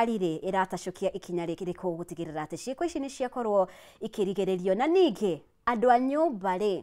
Thirikari rĩ ĩratacũkia ikinya rĩrĩkũ gũtigĩrĩra atĩ ciĩko ici nĩ ciakorwo ikĩrigĩrĩrio, na ningĩ andũ a nyũmba rĩ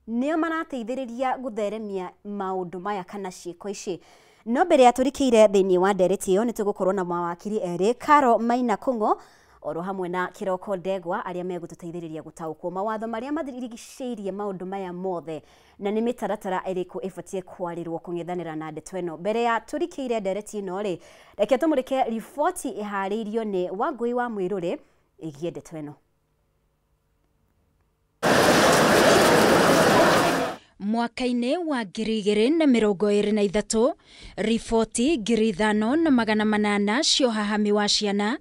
nĩo marateithĩrĩria gũtheremia maũndũ maya kana ciĩko ici. No mbere ya tũrikĩire thĩinĩ wa ndereti ĩyo nĩ tũgũkorwo na mawakiri erĩ, Caro Maina Kung'o oro hamwe na Kiroko Ndegwa, arĩa megũtũteithĩrĩria gũtaũkwo mawatho marĩa mathirigicĩirie maũndũ maya mothe na nĩ mĩtaratara ĩrĩkũ ĩbatiĩ kwarĩrwo kũng'ethanĩra na ndeto ĩno. Mbere ya tũrikĩire ndereti ĩno rĩ, reke tũmũrĩke riboti ĩharĩirio nĩ Wangũi wa Mwĩrũrĩ ĩgiĩ ndeto ĩno. Mwaka-inĩ wa 2023 riboti 5800 cia ũhahami wa ciana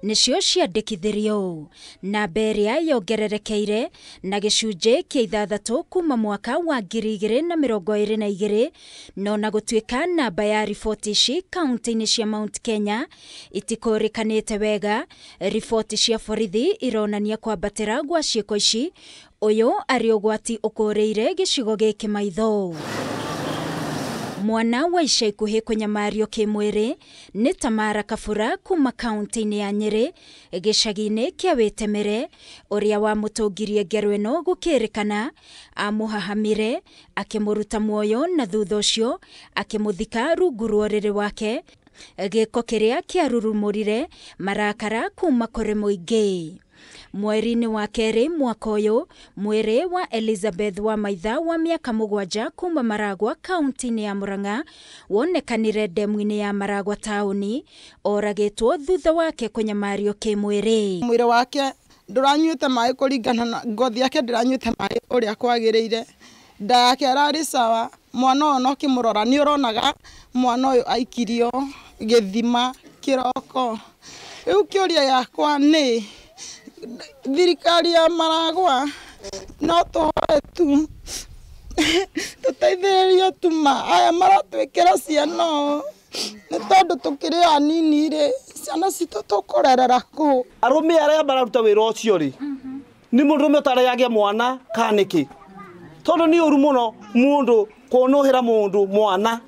nĩcio ciandĩkithirio, namba ĩrĩa yongererekeire na gĩcunjĩ kĩa 6 kuma mwaka wa 2022, no na gũtuĩka namba ya riboti ici kaunti-inĩ cia Mount Kenya itikũrĩkanĩte wega, riboti cia borithi ironania kwambatĩra gwa ciĩko ici ũyũ arĩ ũgwati ũkũrĩire gĩcigo gĩkĩ maitho. Mwana wa ica ikuhĩ kũnyamario kĩmwĩrĩ nĩ Tamara Kabura kuma kaunti-inĩ ya Nyĩrĩ gĩcagi-inĩ kĩa Wĩtemere, ũrĩa wamũtũngirie ngero ĩno gũkĩrĩkana amũhahamire akĩmũruta muoyo na thutha ũcio akĩmũthika rungu rwa ũrĩrĩ wake, gĩko kĩrĩa kĩarurumũrire marakara kuma kũrĩ mũingĩ. Mweri-inĩ wa kerĩ mwaka ũyũ, mwĩrĩ wa Elizabeth wa Maitha wa mĩaka 7 kuma Maragwa kaunti-inĩ ya Murang'a wonekanire ndemu-inĩ ya Maragwa taũni, oragĩtwo thutha wake kũnyamario kĩmwĩrĩ. Mwĩrĩ wake ndũranyuĩte maĩ kũringana na ngothi yake, ndĩranyuĩte maĩ ũrĩa kwagĩrĩire, nda yake ĩrarĩ sawa. Mwana ũyũ no kĩmũrora nĩ ũronaga mwana ũyũ aikirio gĩthima kĩroko. Rĩu kĩũria yakwa nĩ thirikari ya Maragwa no tũhoe tu tũteithĩrĩrio tu ma aya maratwĩkĩra ciana ũũ, nĩ tondũ tũkĩrĩ anini rĩ, ciana citũ tũkũrerera kũ? Arũme arĩa mararuta wĩra ũcio rĩ, nĩ mũndũrũme ũtarĩ mwana kana nĩkĩ? Tondũ nĩ ũru mũno mũndũ kũnũhĩra mũndũ mwana,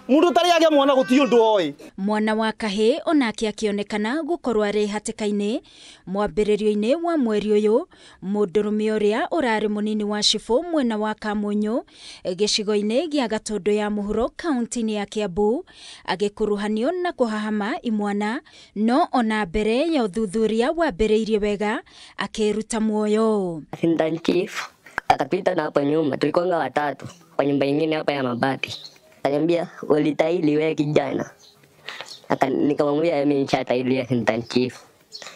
mũndũ ũtarĩ agĩa mwana gũtirĩ ũndũ oĩ. Mwana wa kahĩĩ onake akĩonekana gũkorwo arĩ hatĩka-inĩ mwambĩrĩrio-inĩ wa mweri ũyũ, mũndũrũme ũrĩa ũrarĩ mũnini wa cibũ mwena wa Kamunyũ gĩcigo-inĩ gĩa Gatũndũ ya mũhuro kaunti-inĩ ya Kiambu agĩkuruhanio na kũhahama imwana, no ona mbere ya ũthuthuria wambĩrĩirie wega akĩruta muoyo. Assistant chief akapita na hapo nyuma, tulikuwa watatu kwa nyumba nyingine hapa ya mabati. Akaniambia ulitahili wewe kijana. Nikamwambia mimi nishatahili assistant chief.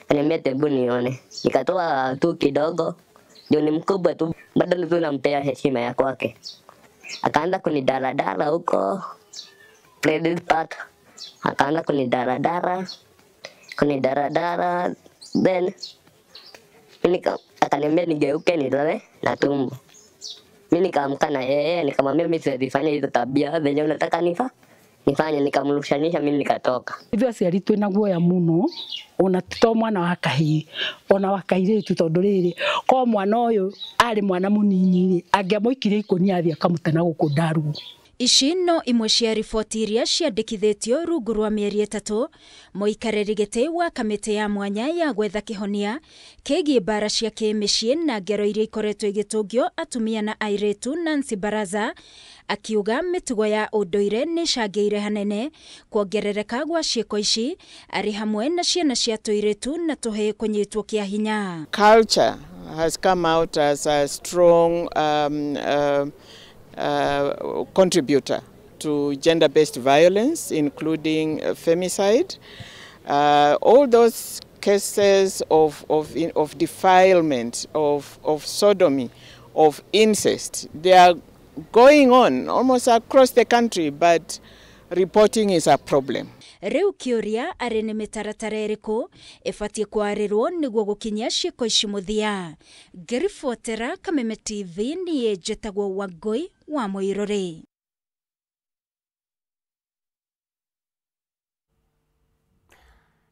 Akaniambia hebu nione. Nikatoa tu kidogo, ndio ni mkubwa tu, bado tu nampea heshima ya kwake. Akaanza kunidaradara huko credit part. Akaanza kunidaradara then akaniambia nigeuke nilale na tumbo. Mimi nikaamka na yeye nikamwambia mimi siwezi fanya hizo tabia venye unataka nifanye, nikamrushanisha mimi nikatoka. Ithuĩ aciari twĩna guoya mũno, ona to mwana wa kahĩĩ ona wa kairĩtu, tondũ rĩrĩ ko mwana ũyũ arĩ mwana mũnini rĩ, angĩamũikirie ikũnia athiĩ akamũte na gũkũ ndaruo. Ici no imwe cia riboti iria ciandĩkithĩtio rungu rwa mĩeri 3 mũikarĩri gĩtĩ wa kamĩtĩ ya mwanya ya gwetha kĩhonia kĩgiĩ mbara cia kĩmĩciĩ na ngero iria ikoretwo igĩtũngio atumia na airĩtu Nancy Baraza akiuga mĩtugo ya ũndũire nĩ ĩcangĩire hanene kuongerereka gwa ciĩko ici arĩ hamwe na ciana cia tũirĩtu na tũhĩĩ kũnyitwo kĩa hinya. Culture has come out as a strong contributor to gender-based violence, including femicide. All those cases of defilement, of sodomy, of incest, they are going on almost across the country, but reporting is a problem. Rĩu kĩũria arĩ nĩ mĩtaratara ĩrĩkũ ĩbatiĩ kwarĩrwo nĩguo gũkinyia ciĩko ici mũthia. Ngĩribotera Kameme TV niĩ njĩtagwo Wangũi wa Mũirũrĩ.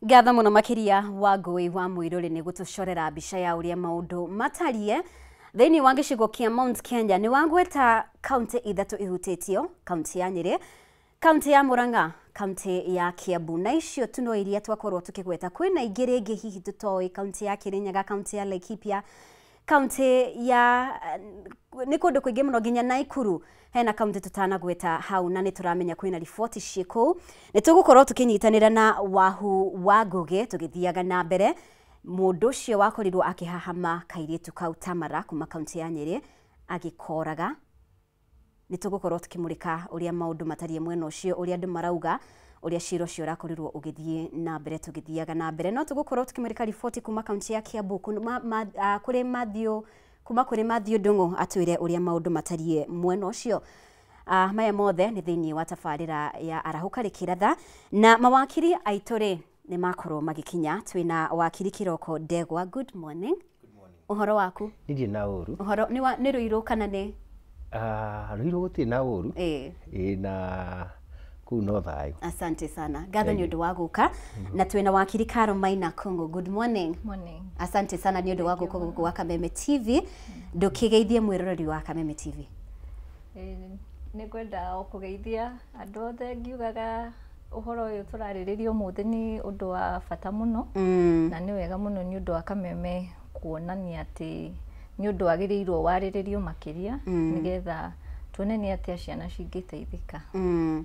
Ngatho mũno makĩria Wangũi wa Mũirũrĩ nĩ gũtũcorera mbica ya ũrĩa maũndũ matariĩ thĩinĩ wa gĩcigo kĩa Mount Kenya. Nĩ wagweta kaunti 3 ihutĩtio, kaunti ya Nyĩrĩ, Kaunti ya Murang'a, kaunti ya Kiambu, na icio tu no iria twakorwo tukigweta. Kwina ingĩ rĩngĩ hihi tũtoĩ, kaunti ya Kirinyaga, kaunti ya Laikipia, kaunti ya nĩ kũndũ kũingĩ mũno nginya Naikuru hena kaunti tũtanagweta hau, na nĩ tũramenya kwĩna riboti ciĩ kũu. Nĩ tũgũkorwo tũkĩnyitanĩra na Wahu wa Ngũgĩ tũgĩthiaga na mbere. Mũndũ ũcio wakorirwo akĩhahama kairĩtu kau Tamara kuma kaunti ya Nyĩrĩ agĩkoraga. Nĩ tũgũkorwo tũkĩmũrĩka ũrĩa maũndũ matariĩ mwena ũcio, ũrĩa andũ marauga, ũrĩa cira ũcio ũrakorirwo ũgĩthiĩ na mbere. Tũgĩthiaga na mbere no tũgũkorwo tũkĩmũrĩka riboti kuma kaunti ya Kiambu kũrĩ Matthew, kuma kũrĩ Matthew Ndung'u atwĩre ũrĩa maũndũ matariĩ mwena ũcio. Maya mothe nĩ thĩinĩ wa tabarĩra ya Arahũka Rĩkĩratha, na mawakiri aitũ rĩ nĩ makorwo magĩkinya. Twĩna wakiri Kĩroko Ndegwa, good morning. Ũhoro waku? Ndirĩ na ũru. Ũhoro nĩ Rũirũ kana nĩ? Rũirũ gũtirĩ na ũru. Ĩĩ na kũu no thayũ. Asante sana. Ngatho nĩ ũndũ wa gũka. Na twĩna wakiri Caro Maina Kũngũ, good morning. Morning. Asante sana nĩ ũndũ wa gũka gũkũ wa Kameme TV. Ndũkĩgeithie mwĩroreri wa Kameme TV. Nĩ ngwenda o kũgeithia andũ othe ngiugaga ũhoro ũyũ tũrarĩrĩria ũmũthĩ nĩ ũndũ wa bata mũno, na nĩ wega mũno nĩ ũndũ wa Kameme kuonania atĩ nĩ ũndũ wagĩrĩirwo warĩrĩrio makĩria, nĩgetha tuone nĩ atĩa ciana cingĩteithĩka.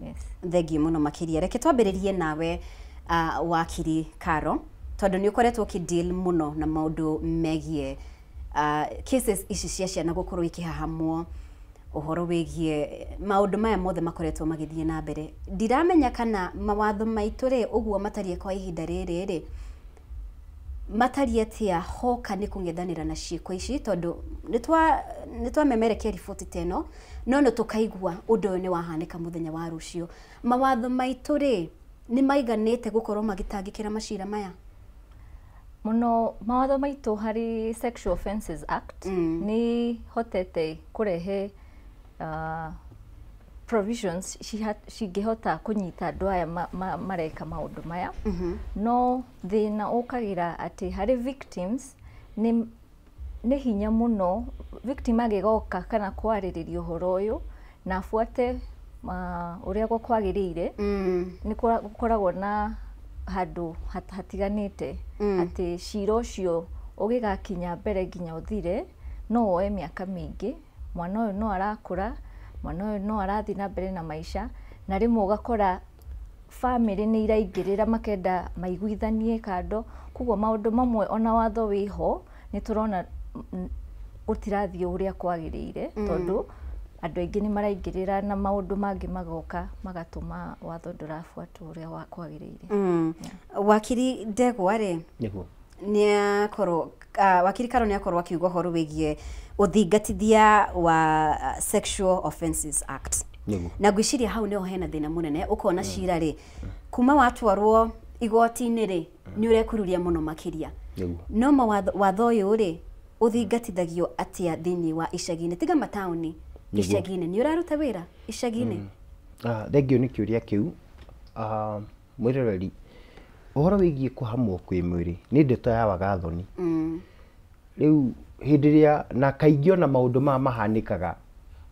Yes. Thengiũ mũno makĩria. Reke twambĩrĩrie nawe, wakiri Caro, tondũ nĩ ũkoretwo ũkĩ-deal mũno na maũndũ megiĩ cases ici cia ciana gũkorwo ikĩhahamwo, ũhoro wĩgiĩ maũndũ maya mothe makoretwo magĩthiĩ na mbere. Ndiramenya kana mawatho maitũ rĩ, ũguo matariĩ kwa ihinda rĩrĩ rĩ, matariĩ atĩa hoka nĩ kũng'ethanĩra na ciĩko ici, tondũ nĩ twamemerekia riboti ta ĩno, no nĩ tũkaigua ũndũ ũyũ nĩ wahanĩka mũthenya wa rũciũ. Mawatho maitũ rĩ, nĩ maiganĩte gũkorwo magĩtangĩkĩra macira maya? Mũno mawatho maitũ harĩ Sexual Offences Act nĩ hotete kũrehe provisions cingĩhota kũnyita andũ aya mareka maũndũ maya. No thĩna ũkagĩra atĩ harĩ victims nĩ hinya mũno victim agĩgoka kana kwarĩrĩria ũhoro ũyũ na abuate ũrĩa kwagĩrĩire. Nĩ gũkoragwo na handũ hatiganĩte atĩ cira ũcio ũgĩgakinya mbere nginya ũthire no woe mĩaka mĩingĩ. Mwana ũyũ no arakũra, mwana ũyũ no arathiĩ na mbere na maica, na rĩmwe ũgakora bamĩrĩ nĩ iraingĩrĩra makenda maiguithanie kando. Koguo maũndũ mamwe ona watho wĩho nĩ tũrona gũtirathiĩ ũrĩa kwagĩrĩire, tondũ andũ aingĩ nĩ maraingĩrĩra na maũndũ mangĩ magoka magatũma watho ndũrabuatwo ũrĩa kwagĩrĩire. Wakiri Ndegwa rĩ, nĩguo nĩakorwo wakiri Caro nĩakorwo akiuga ũhoro wĩgiĩ ũthingatithia wa Sexual Offences Act, na ngwĩciria hau nĩho hena thĩna mũnene. Ũkona cira rĩ, kuma watwarwo igoti-inĩ rĩ, nĩ ũrekururia mũno makĩria. No watho ũyũ rĩ, ũthingatithagio atĩa thĩinĩ wa icagi-inĩ, tiga mataũni, icagi-inĩ? Nĩ ũraruta wĩra icagi-inĩ? Thengiũ nĩ kĩũria kĩu. Mwĩroreri, ũhoro wĩgiĩ kũhamwo kwĩ mwĩrĩ nĩ ndeto ya wagathoni. Rĩu hĩndĩ ĩrĩa na kaingĩ ona maũndũ maya mahanĩkaga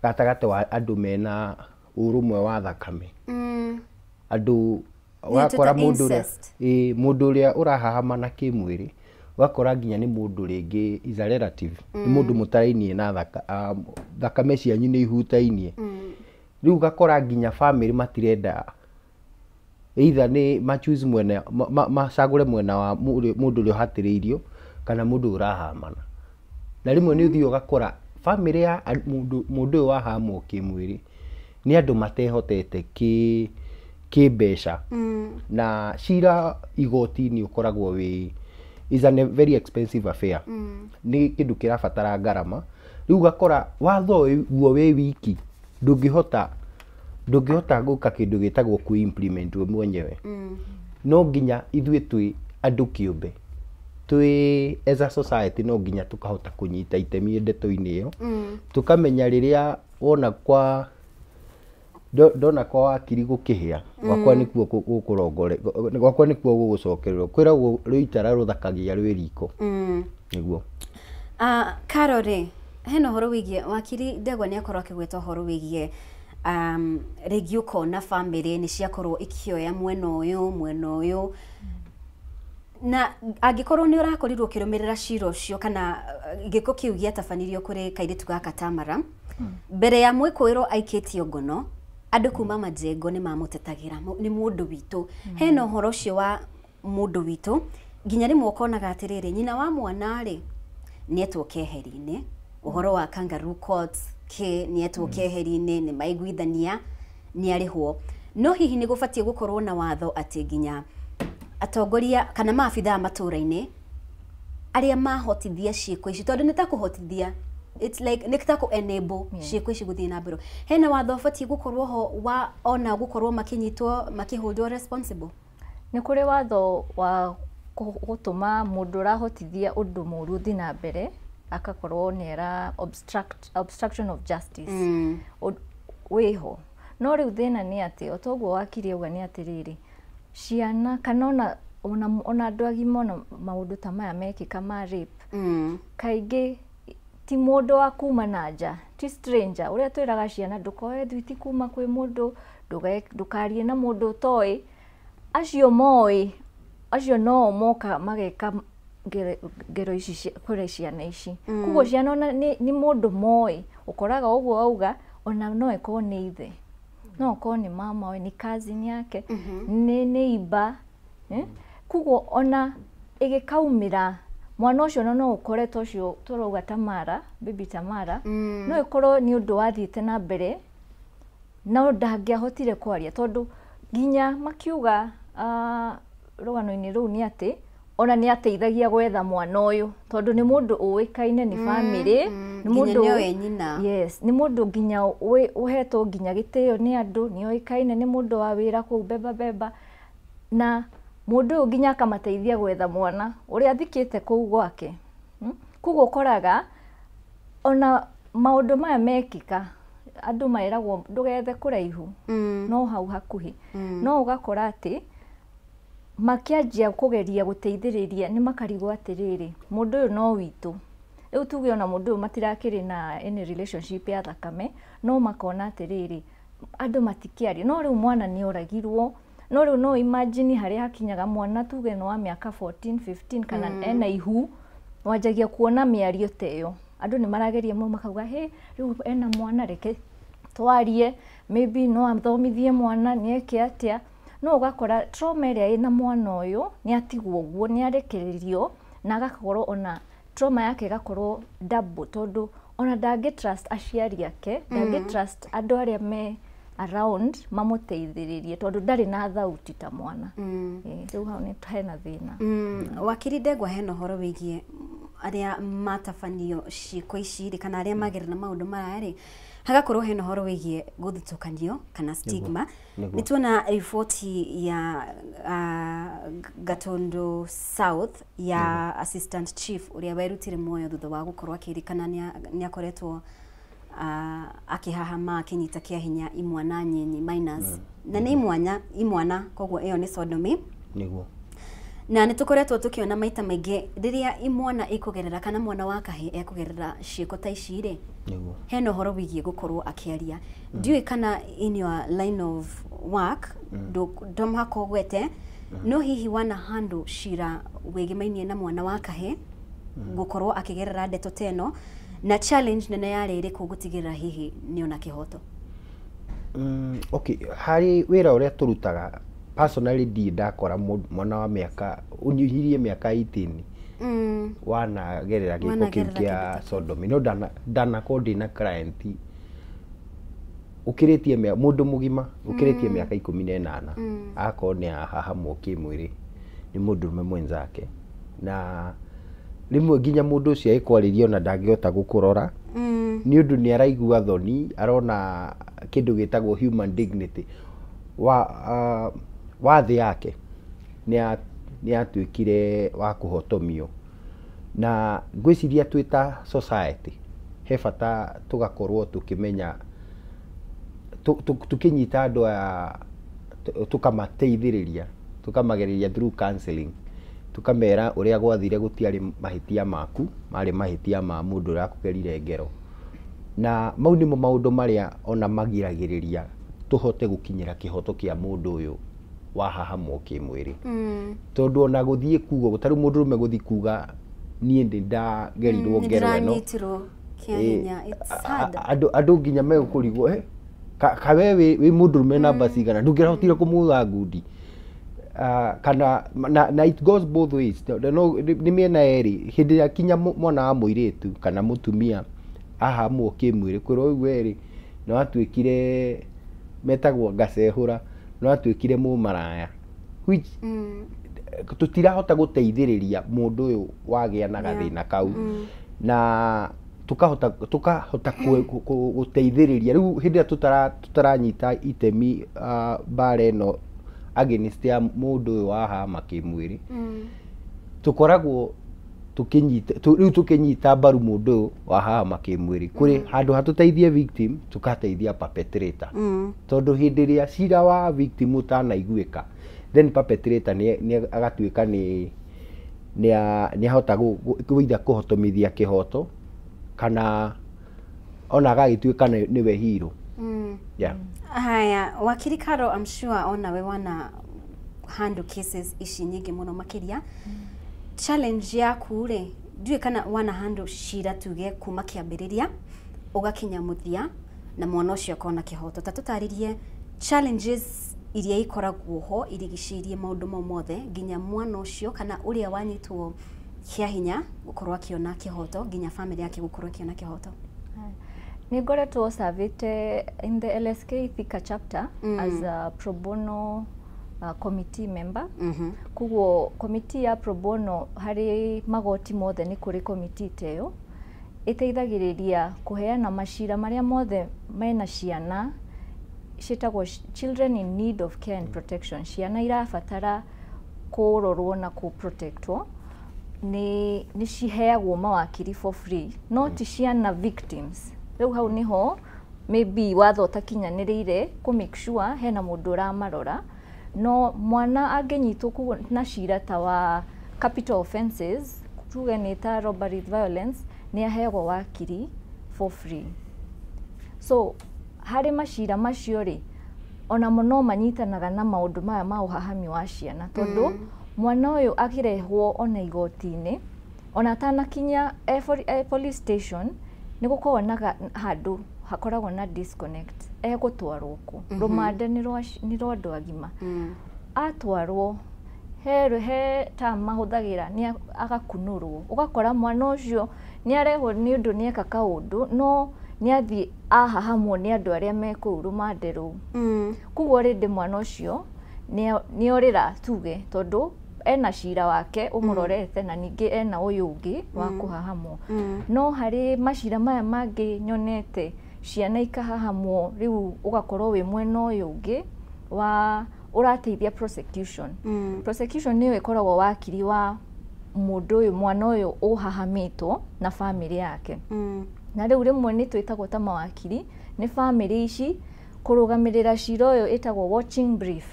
gatagatĩ wa andũ mena ũrũmwe wa thakame. Andũ ũgakora mũndũ ũrĩa ũrahahama na kĩmwĩrĩ, ũgakora nginya nĩ mũndũ rĩngĩ is a relative, nĩ mũndũ mũtarainie na thakame cianyu nĩ ihutainie. Rĩu ũgakora nginya bamĩrĩ matirenda either nĩ ma choose mwena, macagũre mwena wa mũndũ ũrĩa ũhatĩrĩirio kana mũndũ ũrahamana. Na rĩmwe nĩ ũthiaga ũgakora bamĩrĩ ya mũndũ ũyũ wahamwo kĩmwĩrĩ nĩ andũ matehotete kĩmbeca. Na cira igoti-inĩ ũkoragwo wĩ is a very expensive affair. Nĩ kĩndũ kĩrabatara ngarama. Rĩu ũgakora watho ũyũ guo wĩ wiki ndũngĩhota gwĩka kĩndũ gĩtagwo kũ-implement we mwenyewe. No nginya ithuĩ twĩ andũ kĩũmbe, twĩ as a society, no nginya tũkahota kũnyita itemi ndeto-inĩ ĩyo. Tũkamenya rĩrĩa wona kwa ndona kwa wakiri gũkĩhĩa, gwakwa nĩkuo gũkũrongore, gwakwa nĩkuo gũgũcokererwo. Kwĩragwo rũitara rũthakagia rwĩ riko. Nĩguo. Caro rĩ, hena ũhoro wĩgiĩ wakiri Ndegwa nĩ akorwo akĩgweta ũhoro wĩgiĩ Rĩngĩ ũkona bamĩrĩ nĩ ciakorwo ikĩoya mwena ũyũ mwena ũyũ, na angĩkorwo nĩ ũrakorirwo ũkĩrũmĩrĩra cira ũcio kana gĩko kĩu gĩatabanirio kũrĩ kairĩtu gaka Tamara, mbere ya mwĩkũĩrwo aikĩtio ngono, andũ kuma majengo nĩ mamũtetagĩra, nĩ mũndũ witũ. Hena ũhoro ũcio wa mũndũ witũ, nginya rĩmwe ũkonaga atĩrĩrĩ, nyina wa mwana rĩ nĩetwo keheri-inĩ, ũhoro wa kangaroo courts kĩ nĩetwo keheri-inĩ, nĩ maiguithania nĩ arĩhwo. No hihi nĩ gũbatiĩ gũkorwo na watho atĩ nginya atongoria kana maabithaa matũra-inĩ arĩa mahotithia ciĩko ici, tondũ nĩ ta kũhotithia, it's like nĩ ta kũ enable ciĩko ici gũthiĩ na mbere. Hena watho ũbatiĩ gũkorwo ho wa ona gũkorwo makinyitwo makĩholdwo responsible? Nĩ kũrĩ watho wa gũtũma mũndũ ũrahotithia ũndũ mũũru ũthiĩ na mbere akakorwo nĩ ara obstruction of justice wĩho. No rĩu thĩna nĩ atĩ o toguo wakiri auga nĩ atĩrĩrĩ, ciana kana ona andũ agima, ona maũndũ ta maya mekĩka ma rape, kaingĩ ti mũndũ wa kuma na nja, ti stranger. Ũrĩa twĩraga ciana ndũkoe thwiti kuma kwĩ mũndũ, ndũkarie na mũndũ ũtoĩ, acio moĩ, acio no moka mageka ngero ici kũrĩ ciana ici. Koguo ciana ona nĩ mũndũ moĩ, ũkoraga ũguo auga ona no ĩkorwo nĩ ithe, no ũkorwo nĩ mama we, nĩ cousin yake, nĩ neighbor. Koguo ona ĩgĩkaumĩra mwana ũcio no ũkore ta ũcio tũrauga Tamara, baby Tamara, no ĩkorwo nĩ ũndũ wathiĩte na mbere no ndangĩahotire kwaria, tondũ nginya makiuga rũgano-inĩ rũu nĩ atĩ ona nĩ ateithagia gwetha mwana ũyũ, tondũ nĩ mũndũ ũĩkaine nĩ bamĩrĩ, nĩ mũndũ nyina. Yes, nĩ mũndũ nginya ũhetwo nginya gĩtĩo nĩ andũ, nĩ oĩkaine, nĩ mũndũ wa wĩra kũu beba beba, na mũndũ ũyũ nginya akamateithia gwetha mwana ũrĩa athikĩte kũu gwake. Koguo ũkoraga ona maũndũ maya mekĩka, andũ meragwo ndũgethe kũraihu, no hau hakuhĩ. No ũgakora atĩ makĩanjia kũgeria gũteithĩrĩria nĩ makarigwo atĩrĩrĩ, mũndũ ũyũ no witũ. Rĩu tuge ona mũndũ ũyũ matirakĩrĩ na any relationship ya thakame, no makona atĩrĩrĩ, andũ matikĩaria. No rĩu mwana nĩ oragirwo, no rĩu no imagine harĩa hakinyaga mwana tuge nĩ wa mĩaka 14, 15 kana ena ihu, wanjagia kuona mĩario ta ĩyo. Andũ nĩ marageria mũno makauga, hĩ, rĩu ena mwana, reke twarie, maybe no athomithie mwana, nĩ eke atĩa. No ũgakora trauma ĩrĩa ĩna mwana ũyũ nĩ atigwo ũguo, nĩ arekererio na agakorwo ona trauma yake ĩgakorwo double, tondũ ona ndangĩ trust aciari ake, ndangĩ trust andũ arĩa me around mamũteithĩrĩrie, tondũ ndarĩ na thauti ta mwana. Rĩu hau nĩ hena thĩna. Wakiri Ndegwa, hena ũhoro wĩgiĩ arĩa matabanio ciĩko ici rĩ, kana arĩa magerera maũndũ maya rĩ, hagakorwo hena ũhoro wĩgiĩ gũthutũkanio kana stigma. Nĩ tuona riboti ya Gatundu South ya assistant chief ũrĩa werutire muoyo thutha wa gũkorwo akĩrĩkana nĩ akoretwo akĩhahama akĩnyita kĩa hinya imwana nyinyi minors, na nĩ imwana, koguo ĩyo nĩ sodomy. Nĩguo. Na nĩ tũkoretwo tũkĩona maita maingĩ rĩrĩa imwana ĩkũgerera kana mwana wa kahĩĩ ekũgerera ciĩko ta ici rĩ, hena ũhoro wĩgiĩ gũkorwo akĩaria. Ndiũĩ kana in your line of work ndo mũhaka ũgwete, no hihi wana handle cira wĩgĩmainie na mwana wa kahĩĩ gũkorwo akĩgerera ndeto ta ĩno, na challenge nene yarĩ ĩrĩkũ gũtigĩrĩra hihi nĩona kĩhoto? Okay, harĩ wĩra ũrĩa tũrutaga, personally ndirĩ ndakora mwana wa mĩaka ũnyihirie mĩaka 18 wanagerera gĩko kĩu kĩa sodomy. No ndanakorwo ndĩna client ũkĩrĩtie mũndũ mũgima ũkĩrĩtie mĩaka 18 akorwo nĩ ahahamwo kĩmwĩrĩ nĩ mũndũrũme mwenzake, na rĩmwe nginya mũndũ ũcio agĩkwarĩria ona ndangĩhota gũkũrora nĩ ũndũ nĩ araigua thoni, arona kĩndũ gĩtagwo human dignity wa thĩ yake nĩ yatuĩkire wa kũhotomio. Na ngwĩciria twĩ ta society he bata tũgakorwo tũkĩmenya tũkĩnyita andũ aya tũkamateithĩrĩria, tũkamagereria through counseling, tũkamera ũrĩa gwathire gũtiarĩ mahĩtia maku, marĩ mahĩtia ma mũndũ ũrĩa akũgerire ngero. Na mau nĩmo maũndũ marĩa ona magiragĩrĩria tũhote gũkinyĩra kĩhoto kĩa mũndũ ũyũ wahahamwo kĩmwĩrĩ, tondũ ona gũthiĩ kuga, ta rĩu mũndũrũme gũthiĩ kuga niĩ nĩ ndagerirwo ngero ĩno, nĩndĩranyitirwo kĩa hinya, it's sad. Andũ nginya megũkũrigwo, kawe wĩ mũndũrũme namba cigana ndũngĩrahotire kũmũtha ngundi. Kana na it goes both ways. No nĩ mĩena yerĩ. Hĩndĩ ĩrĩa kinya mwana wa mũirĩtu kana mũtumia ahamwo kĩmwĩrĩ, kwĩrwo rĩu werĩ nĩ watuĩkire, metagwo ngacehũra, nĩ watuĩkire mũmaraya, which tũtirahota gũteithĩrĩria mũndũ ũyũ wagĩa na gathĩna kau, na tukahota gũteithĩrĩria rĩu hĩndĩ ĩrĩa tũtaranyita itemi mbara ĩno against ya mũndũ ũyũ wahama kĩmwĩrĩ, tũkoragwo tũkĩnyita rĩu tũkĩnyita mbaru mũndũ ũyũ wahama kĩmwĩrĩ, kũrĩ handũ ha tũteithie victim tũkateithia perpetrator, tondũ hĩndĩ ĩrĩa cira wa victim ũtanaiguĩka, then perpetrator nĩ agatuĩka nĩ ahota either kũhotomithia kĩhoto kana ona agagĩtuĩka nĩwe hero. Yeah. Haya, wakiri Karo, I'm sure onawe wana handle cases ici nyingĩ mũno makĩria. Challenge yaku rĩ, ndiũĩ kana wana handle cira tuge kuma kĩambĩrĩria ũgakinya mũthia na mwana ũcio akona kĩhoto. Ta tũtarĩrie challenges iria ikoragwo ho irigicĩirie maũndũ mau mothe nginya mwana ũcio kana ũrĩa wanyitwo kĩa hinya gũkorwo akĩona kĩhoto, nginya family yake gũkorwo akĩona kĩhoto. Nĩ ngoretwo servĩte in the LSK Thika chapter as a pro bono committee member. Koguo committee ya pro bono, harĩ magoti mothe nĩ kũrĩ committee ta ĩyo ĩteithagĩrĩria kũheana macira marĩa mothe mena ciana ciĩtagwo children in need of care and protection, ciana irabatara kũrorwo na kũ-protectwo, nĩ ciheagwo mawakiri for free, no ti ciana victims. Rĩu hau nĩho maybe watho ũtakinyanĩrĩire kũ make sure hena mũndũ ũramarora. No mwana angĩnyitwo koguo na cira ta wa capital offences, tuge nĩ ta robbery with violence, nĩ aheagwo wakiri for free. So harĩ macira macio rĩ, onamo no manyitanaga na maũndũ maya ma ũhahami wa ciana, tondũ mwana ũyũ akĩrehwo ona igoti-inĩ, ona atanakinya e police station, nĩ gũkoragwo na handũ hakoragwo na disconnect. Egũtwarwo kũ? Rũmande nĩ rwa andũ agima. Atwarwo he term mahũthagĩra, nĩ agakunũrwo. Ũgakora mwana ũcio nĩ arehwo nĩ ũndũ nĩ eka kaũndũ, no nĩ athiĩ ahahamwo nĩ andũ arĩa me kũu rũmande rũu. Koguo already mwana ũcio nĩ orĩra, tuge, tondũ ena cira wake ũmũrorete na ningĩ ena ũyũ ũngĩ wa kũhahamwo. No harĩ macira maya mangĩ nyonete ciana ikahahamwo, rĩu ũgakorwo wĩ mwena ũyũ ũngĩ wa ũrateithia prosecution. Prosecution nĩyo ĩkoragwo wakiri wa mũndũ ũyũ, mwana ũyũ ũhahamĩtwo na bamĩrĩ yake. Na rĩu rĩmwe nĩ twĩtagwo ta mawakiri nĩ bamĩrĩ ici kũrũgamĩrĩra cira ũyũ, ĩtagwo watching brief,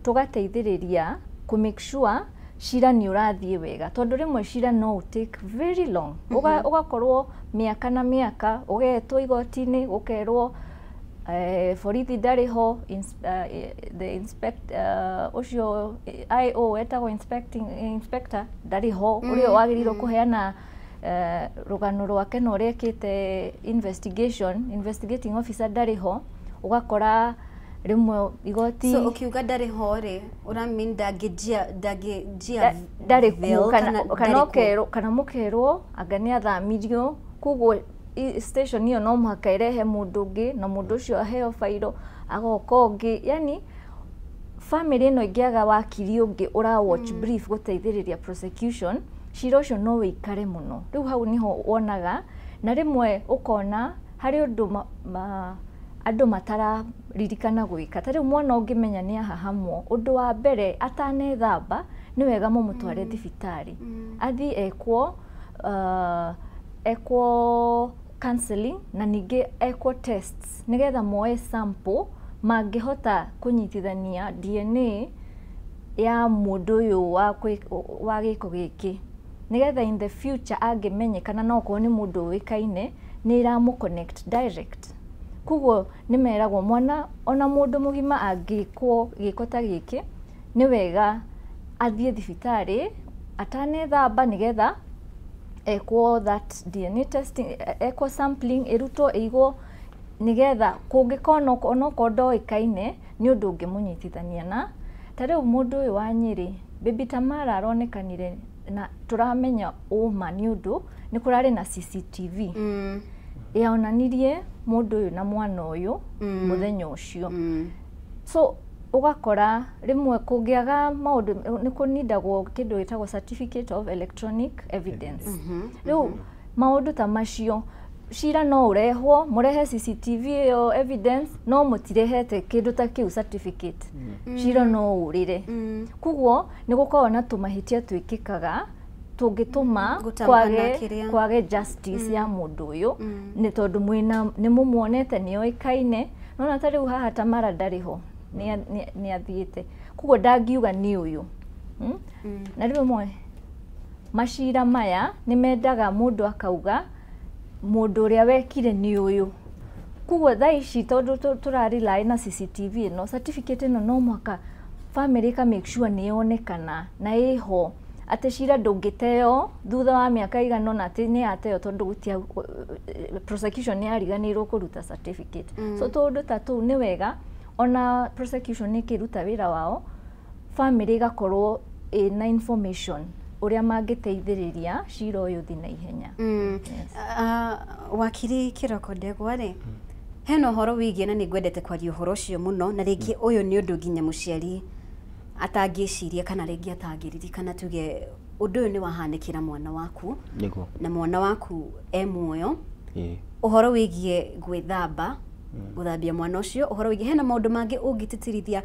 tũgateithĩrĩria kũ make sure cira nĩ ũrathiĩ wega, tondũ rĩmwe cira no ũ take very long. Ũgakorwo mĩaka na mĩaka, ũgetwo igoti-inĩ, ũkerwo borithi ndarĩ ho, the inspect ũcio IO etagwo inspecting inspector ndarĩ ho, ũrĩa wagĩrĩirwo kũheana rũgano rwake na ũrĩa ekĩte investigation, investigating officer ndarĩ ho. Ũgakora rĩmwe igoti So ũkiuga ndarĩ ho rĩ, ũramean ndangĩnjia ndarĩ bail kuo, kana ndarĩ kuo? Ũkerwo kana mũkerwo anga nĩ athamirio, koguo station ĩyo no mũhaka ĩrehe mũndũ ũngĩ, na mũndũ ũcio aheo bairo, agoka ũngĩ. Yani family ĩno ĩngĩaga wakiri ũngĩ ũra watch brief gũteithĩrĩria prosecution, cira ũcio no wĩikare mũno. Rĩu hau nĩho wonaga na rĩmwe ũkona harĩ ũndũ andũ matararirikana gwĩka. Ta rĩu mwana ũngĩmenya nĩ ahahamwo, ũndũ wa mbere atanethamba nĩ wega mũmũtware thibitarĩ, athiĩ ekwo counseling na ningĩ ekwo tests nĩgetha moe sample mangĩhota kũnyitithania DNA ya mũndũ ũyũ wa gĩko gĩkĩ, nĩgetha in the future angĩmenyekana, no okorwo nĩ mũndũ ũĩkaine nĩ ĩramũ connect direct. Koguo nĩ meragwo mwana ona mũndũ mũgima angĩkwo gĩko ta gĩkĩ, nĩ wega athiĩ thibitarĩ atanethamba nĩgetha ekwo that DNA testing, ekwo sampling ĩrutwo ĩigwo nĩgetha kũngĩkorwo onokorwo ndoĩkaine nĩ ũndũ ũngĩmũnyitithania. Na ta rĩu mũndũ ũyũ wa Nyĩrĩ, Baby Tamara, aronekanire na tũramenya ũma nĩ ũndũ nĩ kũrarĩ na CCTV yaonanirie mũndũ ũyũ na mwana ũyũ mũthenya ũcio. So ũgakora rĩmwe kũngĩaga maũndũ nĩ kũnindagwo kĩndũ gĩtagwo certificate of electronic evidence. Rĩu maũndũ ta macio, cira no ũrehwo, mũrehe CCTV ĩyo evidence, no mũtirehete kĩndũ ta kĩu certificate, cira no ũrĩre. Koguo nĩ gũkoragwo na tũmahĩtia twĩkĩkaga tũngĩtũma Gũtamana kwage kĩrĩa. Kwage justice ya mũndũ ũyũ, nĩ tondũ mwĩna nĩ mũmuonete, nĩ oĩkaine. Nona ta rĩu haha Tamara ndarĩ ho, nĩ athiĩte, koguo ndangiuga nĩ ũyũ. Na rĩmwe macira maya nĩ mendaga mũndũ akauga mũndũ ũrĩa wekire nĩ ũyũ. Koguo thaa ici tondũ tũra rely na CCTV ĩno, certificate ĩno, no mũhaka family ĩka make sure nĩ yonekana na ĩho, atĩ cira ndũngĩteo thutha wa mĩaka igana ũna atĩ nĩ yateo tondũ gũtia prosecution nĩ yariganĩirwo kũruta certificate. So tũũndũ ta tũu nĩ wega ona prosecution ĩkĩruta wĩra wao, family ĩgakorwo ĩna information ũrĩa mangĩteithĩrĩria cira ũyũ ũthiĩ na ihenya. Yes. Wakiri Kĩroko Ndegwa rĩ, hena ũhoro wĩgiĩ, na nĩ ngwendete kwaria ũhoro ũcio mũno, na rĩngĩ ũyũ nĩ ũndũ nginya mũciari atangĩciria kana rĩngĩ atangĩririkana. Tuge ũndũ ũyũ nĩ wahanĩkĩra mwana waku na mwana waku e muoyo, ũhoro wĩgiĩ gwĩthamba, gũthambia mwana ũcio, ũhoro wĩgiĩ hena maũndũ mangĩ ũngĩtĩtĩrithia.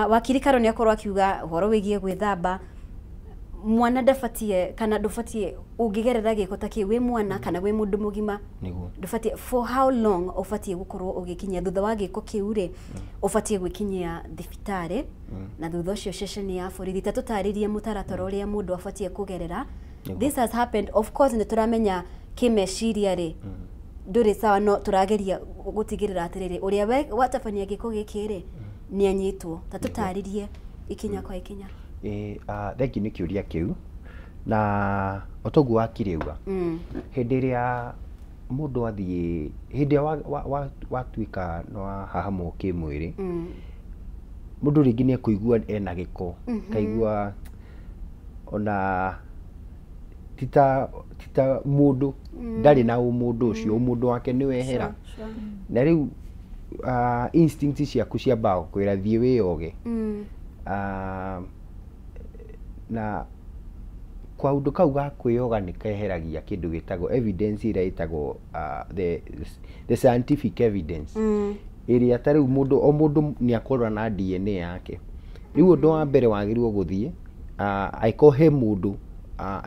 Wakiri Karo nĩ akorwo akiuga ũhoro wĩgiĩ gwĩthamba mwana ndabatie kana ndũbatie ũngĩgerera gĩko ta kĩu wĩ mwana kana wĩ mũndũ mũgima, ndũbatie, for how long ũbatie gũkorwo ũgĩkinyia thutha wa gĩko kĩu rĩ, ũbatie gwĩkinyia thibitarĩ na thutha ũcio ceceni ya borithi. Ta tũtarĩrie mũtaratara ũrĩa mũndũ abatie kũgerera. This has happened, of course nĩ tũramenya kĩmeciria rĩ ndũrĩ sawa, no tũrageria gũtigĩrĩra atĩrĩrĩ, ũrĩa watabania gĩko gĩkĩ rĩ nĩ anyitwo. Ta tũtarĩrie ikinya kwa ikinya. Ĩĩ, thengiũ nĩ kĩũria kĩu, na o toguo wakirĩuga, hĩndĩ ĩrĩa mũndũ athiĩ, hĩndĩ ĩrĩa watuĩka nĩ wahahamwo kĩmwĩrĩ, mũndũ rĩngĩ nĩ ekũigua ena gĩko, kaigua ona tita mũndũ ndarĩ na ũmũndũ ũcio, ũmũndũ wake nĩ wehera. Na rĩu instinct ciaku ciambaga gũkwĩra thiĩ wĩyoge. Na kaũndũ kau ga kwĩyoga nĩ keheragia kĩndũ gĩtagwo evidence ĩrĩa ĩtagwo the scientific evidence, ĩrĩa ta rĩu mũndũ o mũndũ nĩ akorwo na DNA yake. Rĩu ũndũ wa mbere wagĩrĩirwo gũthiĩ, angĩkorwo he mũndũ,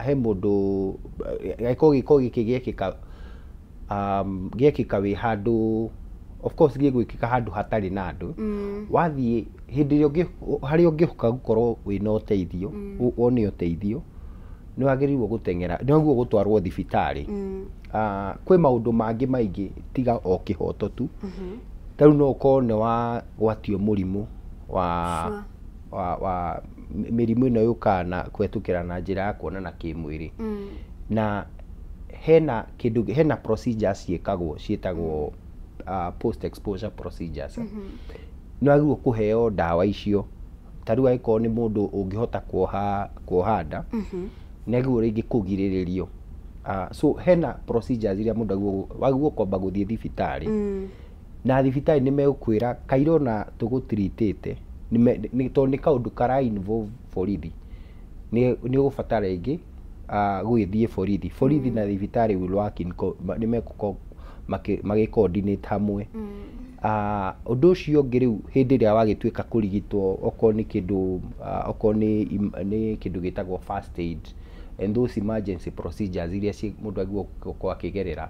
he mũndũ, angĩkorwo gĩko gĩkĩ gĩekĩka, gĩekĩka wĩ handũ, of course gĩgwĩkĩka handũ hatarĩ na andũ, wathiĩ hĩndĩ ĩrĩa harĩa ũngĩhoka gũkorwo wĩna ũteithio, wone ũteithio, nĩ wagĩrĩirwo gũteng'era, nĩ wagĩrĩirwo gũtwarwo thibitarĩ. Kwĩ maũndũ mangĩ maingĩ tiga o kĩhoto tu. Ta rĩu no ũkorwo nĩ wagwatio mũrimũ wa wa mĩrimũ ĩno yũkaga na kũhetũkĩra na njĩra ya kuonana kĩmwĩrĩ, na hena kĩndũ, hena procedures ciĩkagwo ciĩtagwo post exposure procedures. Nĩ wagĩrĩirwo kũheo ndawa icio. Ta rĩu angĩkorwo nĩ mũndũ ũngĩhota kuoha nda, nĩ agĩrĩirwo rĩngĩ kũgirĩrĩrio. So hena procedures iria mũndũ wagĩrĩirwo kwamba gũthiĩ thibitarĩ, na thibitarĩ nĩ megũkwĩra kairona tũgũtiritĩte tondũ nĩ kaũndũ kara involve borithi, nĩ ũgũbatara rĩngĩ gũgĩthiĩ borithi. Borithi na thibitarĩ will work in nĩ megũkorwo magĩ coordinate hamwe. Ũndũ ũcio ũngĩ, rĩu hĩndĩ ĩrĩa wagĩtuĩka kũrigitwo, okorwo nĩ kĩndũ, okorwo nĩ kĩndũ gĩtagwo first aid and those emergency procedures iria mũndũ agĩrĩirwo gũkorwo akĩgerera,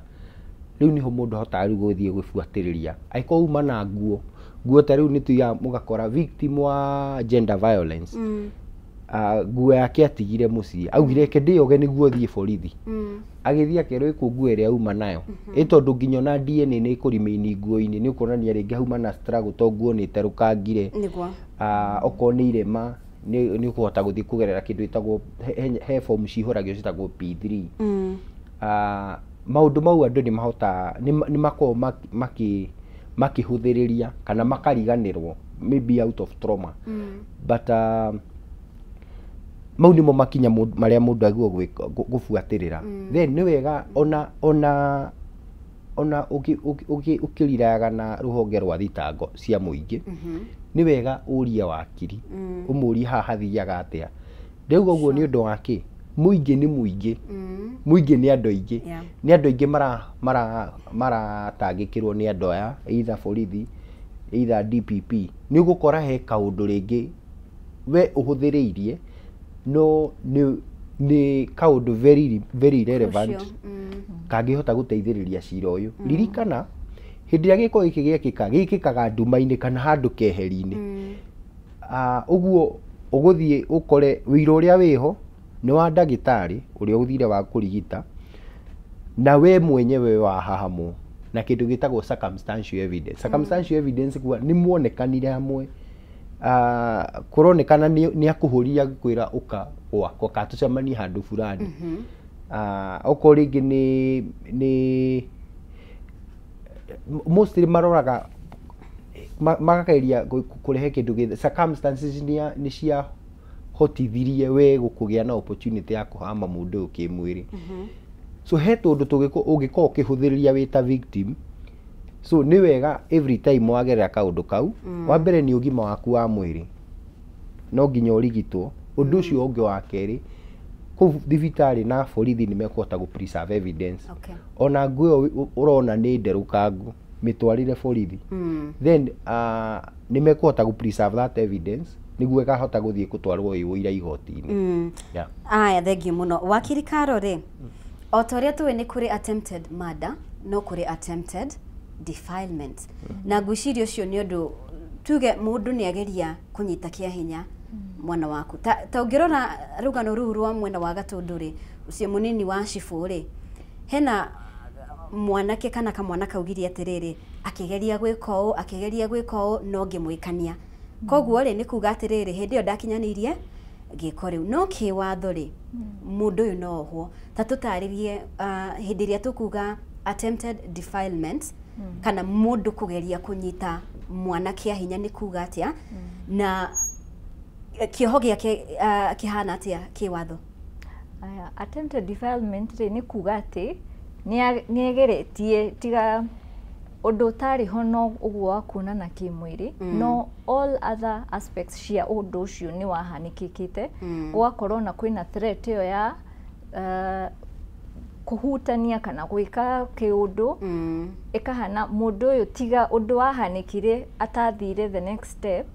rĩu nĩho mũndũ ahotaga rĩu gũthiĩ gwĩbuatĩrĩria. Angĩkorwo uma na nguo, nguo ta rĩu nĩ tuigaga mũgakora victim wa gender violence. Nguo yake atigire mũciĩ, augire reke ndĩyoge nĩguo thiĩ borithi. Agĩthiĩ akerwo ĩkũ nguo ĩrĩa auma nayo, ĩ tondũ nginya ona DNA nĩ ĩkũremain nguo-inĩ, nĩ ũkuonania rĩngĩ hauma na struggle to nguo nĩ ĩterũkangire. Nĩguo. Okorwo nĩ irema, nĩ ũkũhota gũthiĩ kũgerera kĩndũ gĩtagwo he form cihũragio ciĩtagwo P3. Maũndũ mau andũ nĩ mahotaga, nĩ makoragwo makĩhũthĩrĩria kana makariganĩrwo maybe out of trauma, but mau nĩmo makinya marĩa mũndũ agĩrĩirwo gũbuatĩrĩra. Then nĩ wega ona ũkĩriraga na rũhonge rwa thitango cia mũingĩ, nĩ wega ũrie wakiri, ũmũrie haha hathiaga atĩa. Ndauga ũguo nĩ ũndũ wa kĩ? Mũingĩ nĩ mũingĩ, mũingĩ nĩ andũ aingĩ, nĩ andũ aingĩ maratangĩkĩrwo nĩ andũ aya, either borithi, either DPP. Nĩ ũgũkora he kaũndũ rĩngĩ we ũhũthĩrĩirie, no nĩ kaũndũ very very relevant kangĩhota gũteithĩrĩria cira ũyũ. Ririkana hĩndĩ ĩrĩa gĩko gĩkĩ gĩekĩka, gĩkĩkaga nduma-inĩ kana handũ keheri-inĩ. Ũguo ũgũthiĩ ũkore ũira ũrĩa wĩho nĩ wa ndagĩtarĩ ũrĩa ũthire wa kũrigita, na we mwenyewe wahahamwo na kĩndũ gĩtagwo circumstantial evidence. Circumstantial evidence kuga nĩ muonekanire hamwe, kũronekana nĩ akũhũrire agĩkwĩra ũka gwakwa kana tũcemanie handũ fulani. Okorwo rĩngĩ nĩ mostly maroraga makageria kũrehe kĩndũ gĩ circumstances nĩ cia hotithirie we gũkũgĩa na opportunity ya kũhama mũndũ ũyũ kĩmwĩrĩ. So he tũndũ ũngĩkorwo ũkĩhũthĩrĩria wĩ ta victim. So nĩ wega every time wagerera kaũndũ kau, wa mbere nĩ ũgima waku wa mwĩrĩ, no nginya ũrigitwo. Ũndũ ũcio ũngĩ wa kerĩ, kũu thibitarĩ na borithi nĩ mekũhota gũ preserve evidence. Ona nguo ĩyo ũrona nĩ nderũkangu, mĩtwarĩre borithi, then nĩ mekũhota gũ preserve that evidence nĩguo ĩkahota gũthiĩ gũtwarwo ĩ ũira igoti-inĩ. Yeah. Aya, thengiũ mũno wakiri Karo. Rĩ, o ta ũrĩa tũĩ, nĩ kũrĩ attempted murder, no kũrĩ attempted defilement, na ngwĩciria ũcio nĩ ũndũ tuge mũndũ nĩ ageria kũnyita kĩa hinya mwana waku. Ta ũngĩrora rũgano rũu rwa mwena wa Gatũndũ rĩ, ũcio mũnini wa cibũ rĩ, hena mwanake kana kamwana kaugire atĩrĩrĩ, akĩgeria gwĩka ũũ, akĩgeria gwĩka ũũ, no ngĩmwĩkania. Koguo rĩ, nĩ kuga atĩrĩrĩ, hĩndĩ ĩyo ndakinyanĩirie gĩko rĩu, no kĩwatho rĩ, mũndũ ũyũ no ohwo. Ta tũtarĩrie, hĩndĩ ĩrĩa tũkuga attempted defilement kana mũndũ kũgeria kũnyita mwana kĩa hinya nĩ kuga atĩa, na kĩoho gĩake kĩhana atĩa kĩwatho? Aya, attempted defilement rĩ, nĩ kuga atĩ nĩ egeretie, tiga ũndũ ũtarĩ ho no ũguo wa kuonana kĩmwĩrĩ, no all other aspects cia ũndũ ũcio nĩ wahanĩkĩkĩte, gũgakorwo na kwĩna threat ĩyo ya kũhutania kana gwĩka kĩũndũ, ĩkahana mũndũ ũyũ, tiga ũndũ wahanĩkire atathire the next step,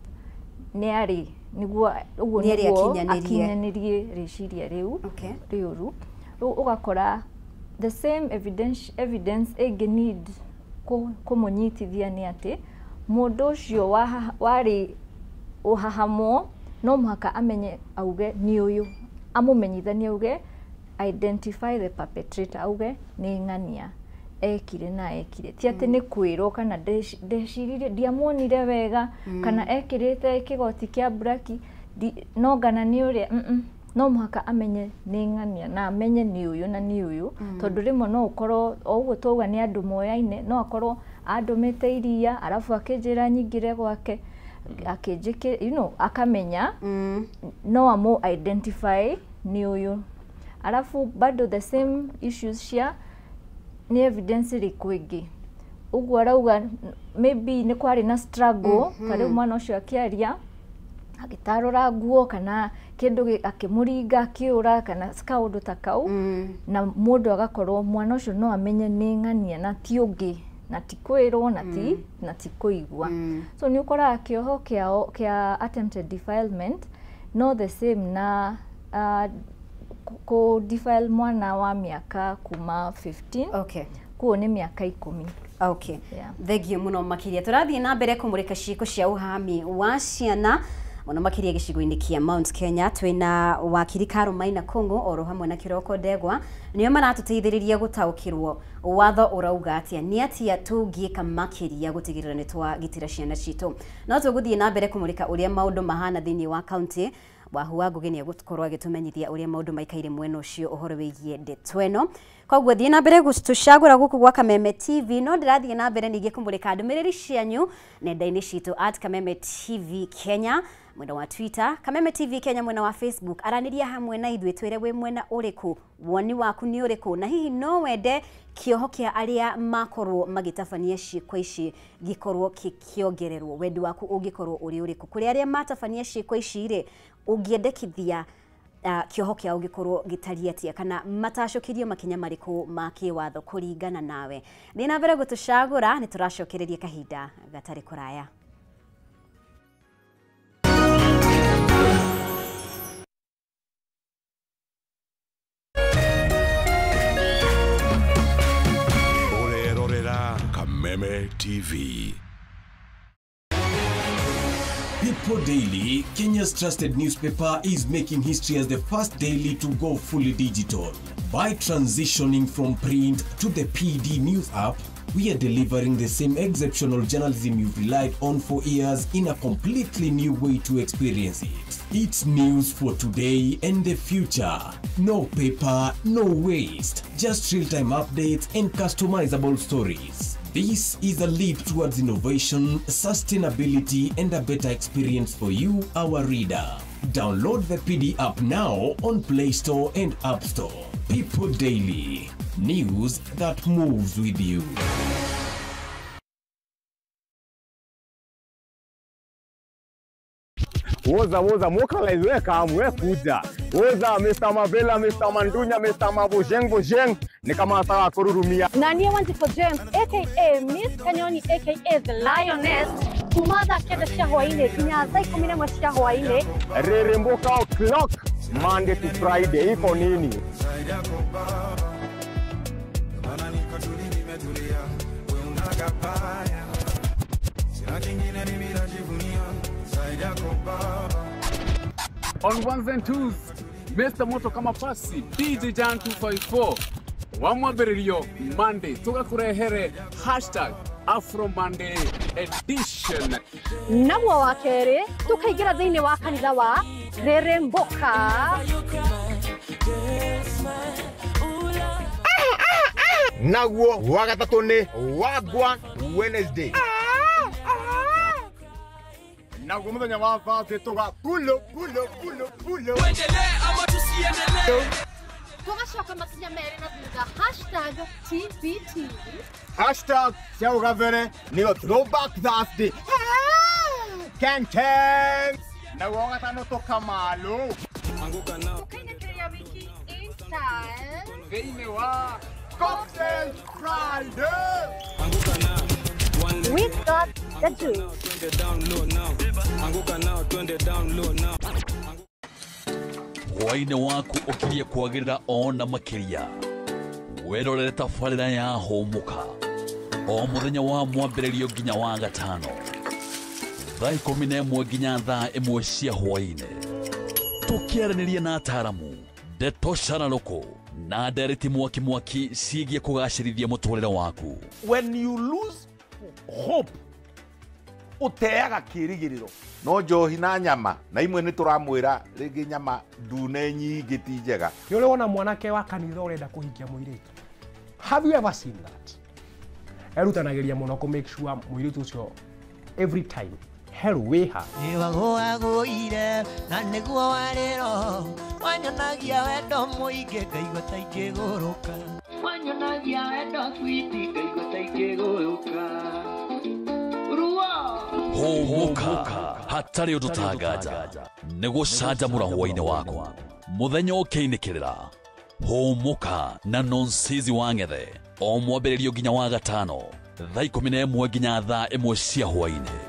nĩ arĩ nĩguo ũguo Nĩ arĩ nĩguo akinyanĩrie. Akinyanĩrie rĩciria rĩu rĩũru. Rĩu ũgakora the same evidence ĩngĩ need kũmũnyitithia nĩ atĩ mũndũ ũcio warĩ ũhahamwo no mũhaka amenye, auge nĩ ũyũ, amũmenyithanie, auge identify the perpetrator, auge nĩ ng'ania ekire na ekire, ti atĩ nĩ kwĩrwo kana ndeciririe ndiamuonire wega kana ekĩrĩte kĩgoti kĩa mburaki no ngana nĩ ũrĩa. No mũhaka amenye nĩ ng'ania na amenye nĩ ũyũ na nĩ ũyũ, tondũ rĩmwe no ũkorwo o ũguo twauga nĩ andũ moyaine, no akorwo andũmĩte iria arabu akĩnjĩra nyingĩre gwake akĩnjĩkĩ, akamenya no amũ identify nĩ ũyũ. Arabu bado the same issues cia nĩ evidence ĩrĩkũ ĩngĩ ũguo arauga, maybe nĩ kwarĩ na struggle, ta rĩu mwana ũcio akĩaria agĩtarũra nguo kana kĩndũ akĩmũringa akĩũra kana kaũndũ ta kau, na mũndũ agakorwo mwana ũcio no amenye nĩ ng'ania na ti ũngĩ na ti kwĩrwo na ti kũigua. So nĩ ũkoraga kĩoho kĩao kĩa attempted defilement no the same na kũ defile mwana wa mĩaka kuma 15, kuo nĩ mĩaka 10. Yeah. Thengiũ mũno makĩria. Tũrathiĩ na mbere kũmũrĩka ciĩko cia ũhami wa ciana. Mũno makĩria gĩcigo-inĩ kĩa Mount Kenya. Twĩna wakiri Carol Maina Kũng'ũ oro hamwe na Kĩroko Ndegwa, nĩo maratũteithĩrĩria gũtaũkĩrwo watho ũrauga atĩa, nĩ atĩa tũngĩka makĩria gũtigĩrĩra nĩ twagitĩra ciana citũ. No tũgũthiĩ na mbere kũmũrĩka ũrĩa maũndũ mahana thĩinĩ wa kaunti. Wahu wa Ngugi nĩ egũkorwo agĩtũmenyithia ũrĩa maũndũ maikaire mwena ũcio ũhoro wĩgiĩ ndeto ĩno. Koguo thiĩ na mbere gũtũcagũra gũkũ gwa Kameme TV. No ndĩrathiĩ na mbere ningĩ kũmũrĩka ndũmĩrĩri cianyu nenda-inĩ citũ at Kameme TV Kenya mwena wa Twitter, Kameme TV Kenya mwena wa Facebook. Aranĩria hamwe na ithuĩ, twĩre wĩ mwena ũrĩkũ, woni waku nĩ ũrĩkũ, na hihi no wende kĩoho kĩa arĩa makorwo magĩtabania ciĩko ici gĩkorwo kĩkĩongererwo, wendi waku ũngĩkorwo ũrĩ ũrĩkũ kũrĩ arĩa matabania ciĩko ici rĩ, ũngĩendekithia kĩoho kĩao gĩkorwo gĩtariĩ atĩa, kana matacũkĩrio makinya marĩkũ ma kĩwatho kũringana nawe. Thiĩ na mbere gũtũcagũra, nĩ tũracokereria kahinda gatarĩ kũraya. Ũrerorera Kameme TV. People Daily, Kenya's trusted newspaper, is making history as the first daily to go fully digital. By transitioning from print to the PD News app, we are delivering the same exceptional journalism you've relied on for years in a completely new way to experience it. It's news for today and the future. No paper, no waste. Just real-time updates and customizable stories. This is a leap towards innovation, sustainability, and a better experience for you, our reader. Download the PD app now on Play Store and App Store. People Daily, news that moves with you. Woza woza mokalize weka amwe kuja. Woza Mr. Mavela, Mr. Mandunya, Mr. Mabojeng Bojeng ni kama sawa kururumia. Na niye Wanjiko James aka Miss Kanyoni aka The Lioness kuma thaa 9 cia hwaini nginya thaa 11 cia hwaini. Reremboka o'clock Monday to Friday iko nini? On ones and twos, Mr. Moto kama pasi, DJ Jan 254, wamwambĩrĩrio Monday, tũgakũrehere hashtag Afro Monday edition. Naguo wa kerĩ tũkaingĩra thĩinĩ wa kanitha wa Reremboka. Naguo wa gatatũ nĩ Wagwa Wednesday. Naguo mũthenya wa Thursday tũga pulo pulo pulo pulo. Tuendelee ama tusiendelee? Tũgacoka makinya merĩ na thutha hashtag TBT. Hashtag cia ũgabere nĩyo Throwback Thursday. Ken Ken. Naguo wa gatano tũkamalo. Tũkainĩkĩrĩria wiki in style. Thĩinĩ wa Cocktail Friday. We got the juice. Hwaĩ-inĩ waku ũkirie kwagĩrĩra ona makĩria, wĩrorere tabarĩra ya Hũmũka o mũthenya wa mwambĩrĩrio nginya wa gatano thaa 11 nginya thaa 1 cia hwaĩ-inĩ, tũkĩaranĩria na ataaramu, ndeto cararũkũ na ndereti mwaki mwaki ciĩgiĩ kũgacĩrithia mũtũrĩre waku. When you lose hope, ũteaga kĩrĩgĩrĩro. No njohi na nyama na imwe nĩ tũramwĩra rĩngĩ nyama ndune nyingĩ ti njega. Nĩ ũrĩ wona mwanake wa kanitha ũrenda kũhikia mũirĩtu? Have you ever seen that? Erutanagĩria mũno kũ make sure mũirĩtu ũcio every time hello wĩha. Nĩwagũagũire na nĩguo warĩro wanyonagia wendo mũingĩ ngaigua ta ingĩgũrũka. Wanyonagia wendo switi ngaigua ta ingĩgũrũka. Hũmũka hatarĩ ũndũ tanganja nĩ gũcanjamũra hwaĩ-inĩ waku mũthenya ũkĩinĩkĩrĩra. Hũmũka na Nonsizi wa Ng'ethe o mwambĩrĩrio nginya wa gatano thaa 11 nginya thaa 1 cia hwaĩ-inĩ.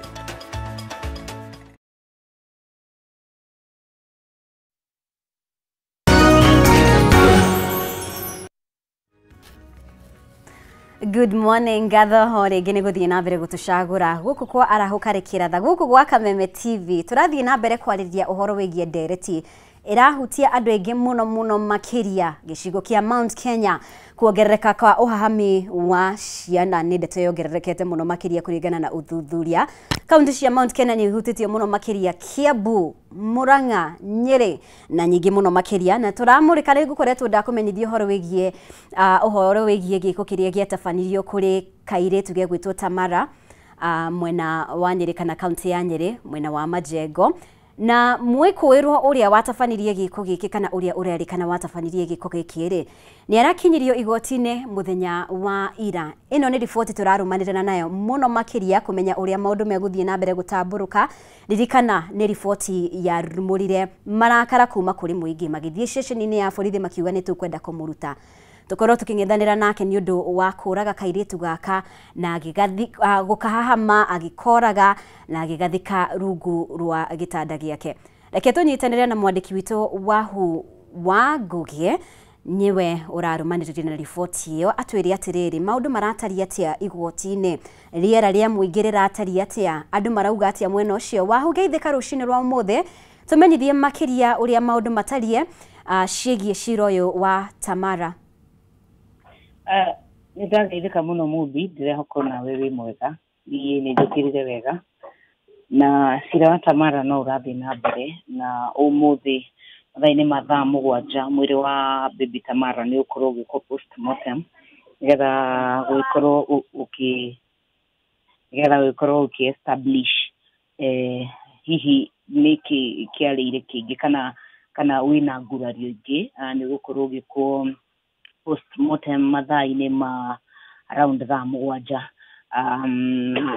Good morning, ngatho o rĩngĩ nĩ gũthiĩ na mbere gũtũcagũra gũkũ kwa arahũka rĩkĩratha gũkũ gwa Kameme TV. Tũrathiĩ na mbere kwarĩrĩria ũhoro wĩgiĩ ndereti ĩrahutia andũ aingĩ mũno mũno makĩria gĩcigo kĩa Mount Kenya. Kuongerereka kwa ũhahami wa ciana nĩ ndeto yongererekete mũno makĩria kũringana na ũthuthuria. Kaunti cia Mount Kenya nĩ ihutĩtio mũno makĩria, Kiambu, Murang'a, Nyeri na nyingĩ mũno makĩria. Na tũramũrĩka rĩu ngũkoretwo ndakũmenyithia ũhoro wĩgiĩ gĩko kĩrĩa gĩatabanirio kũrĩ kairĩtu gegwĩtwo Tamara mwena wa Nyeri kana kaunti ya Nyeri mwena wa Majengo. Na mwĩkũĩrwo ũrĩa watabanirie gĩko gĩkĩ kana ũrĩa ũrerĩkana watabanirie gĩko gĩkĩ rĩ nĩ arakinyirio igoti-inĩ mũthenya wa ira. Ĩno nĩ riboti tũrarũmanĩrĩra nayo mũno makĩria kũmenya ũrĩa maũndũ megũthiĩ na mbere gũtambũrũka. Ririkana nĩ riboti yarumũrire marakara kuma kũrĩ mũingĩ magĩthiĩ ceceni-inĩ ya borithi makiuga nĩ tũkwenda kũmũruta tukorwo tuking'ethanĩra nake nĩ ũndũ wa kũraga kairĩtu gaka na gũkahahama agĩkoraga na agĩgathika rungu rwa gĩtanda gĩake. Reke tũnyitanĩre na mwandĩki witũ Wahu wa Ngũgĩ nĩwe ũrarũmanĩrĩria na riboti ĩyo atwĩre atĩrĩrĩ maũndũ maratariĩ atĩa igoti-inĩ, rĩera rĩa mũingĩ rĩratariĩ atĩa, andũ marauga atĩa mwena ũcio. Wahu geithĩka rũcinĩ rwa ũmũthĩ, tũmenyithie makĩria ũrĩa maũndũ matariĩ ciĩgiĩ cira ũyũ wa Tamara. Nĩ ndageithĩka mũno Mumbi, ndĩrehoka nawe wĩ mwega. Niĩ nĩ njũkĩrire wega na cira wa Tamara no ũrathiĩ na mbere na ũmũthĩ mathaa-inĩ ma thaa 7 mwĩrĩ wa baby Tamara nĩ ũkorwo ũgĩkwo postmortem nĩgetha gũgĩkorwo ũkĩ nĩgetha gũgĩkorwo ũkĩ establish hihi nĩkĩ kĩarĩire kĩngĩ kana wĩna ngurario ingĩ. Nĩ gũkorwo ũgĩkwo postmortem mathaa-inĩ ma around thaa 7.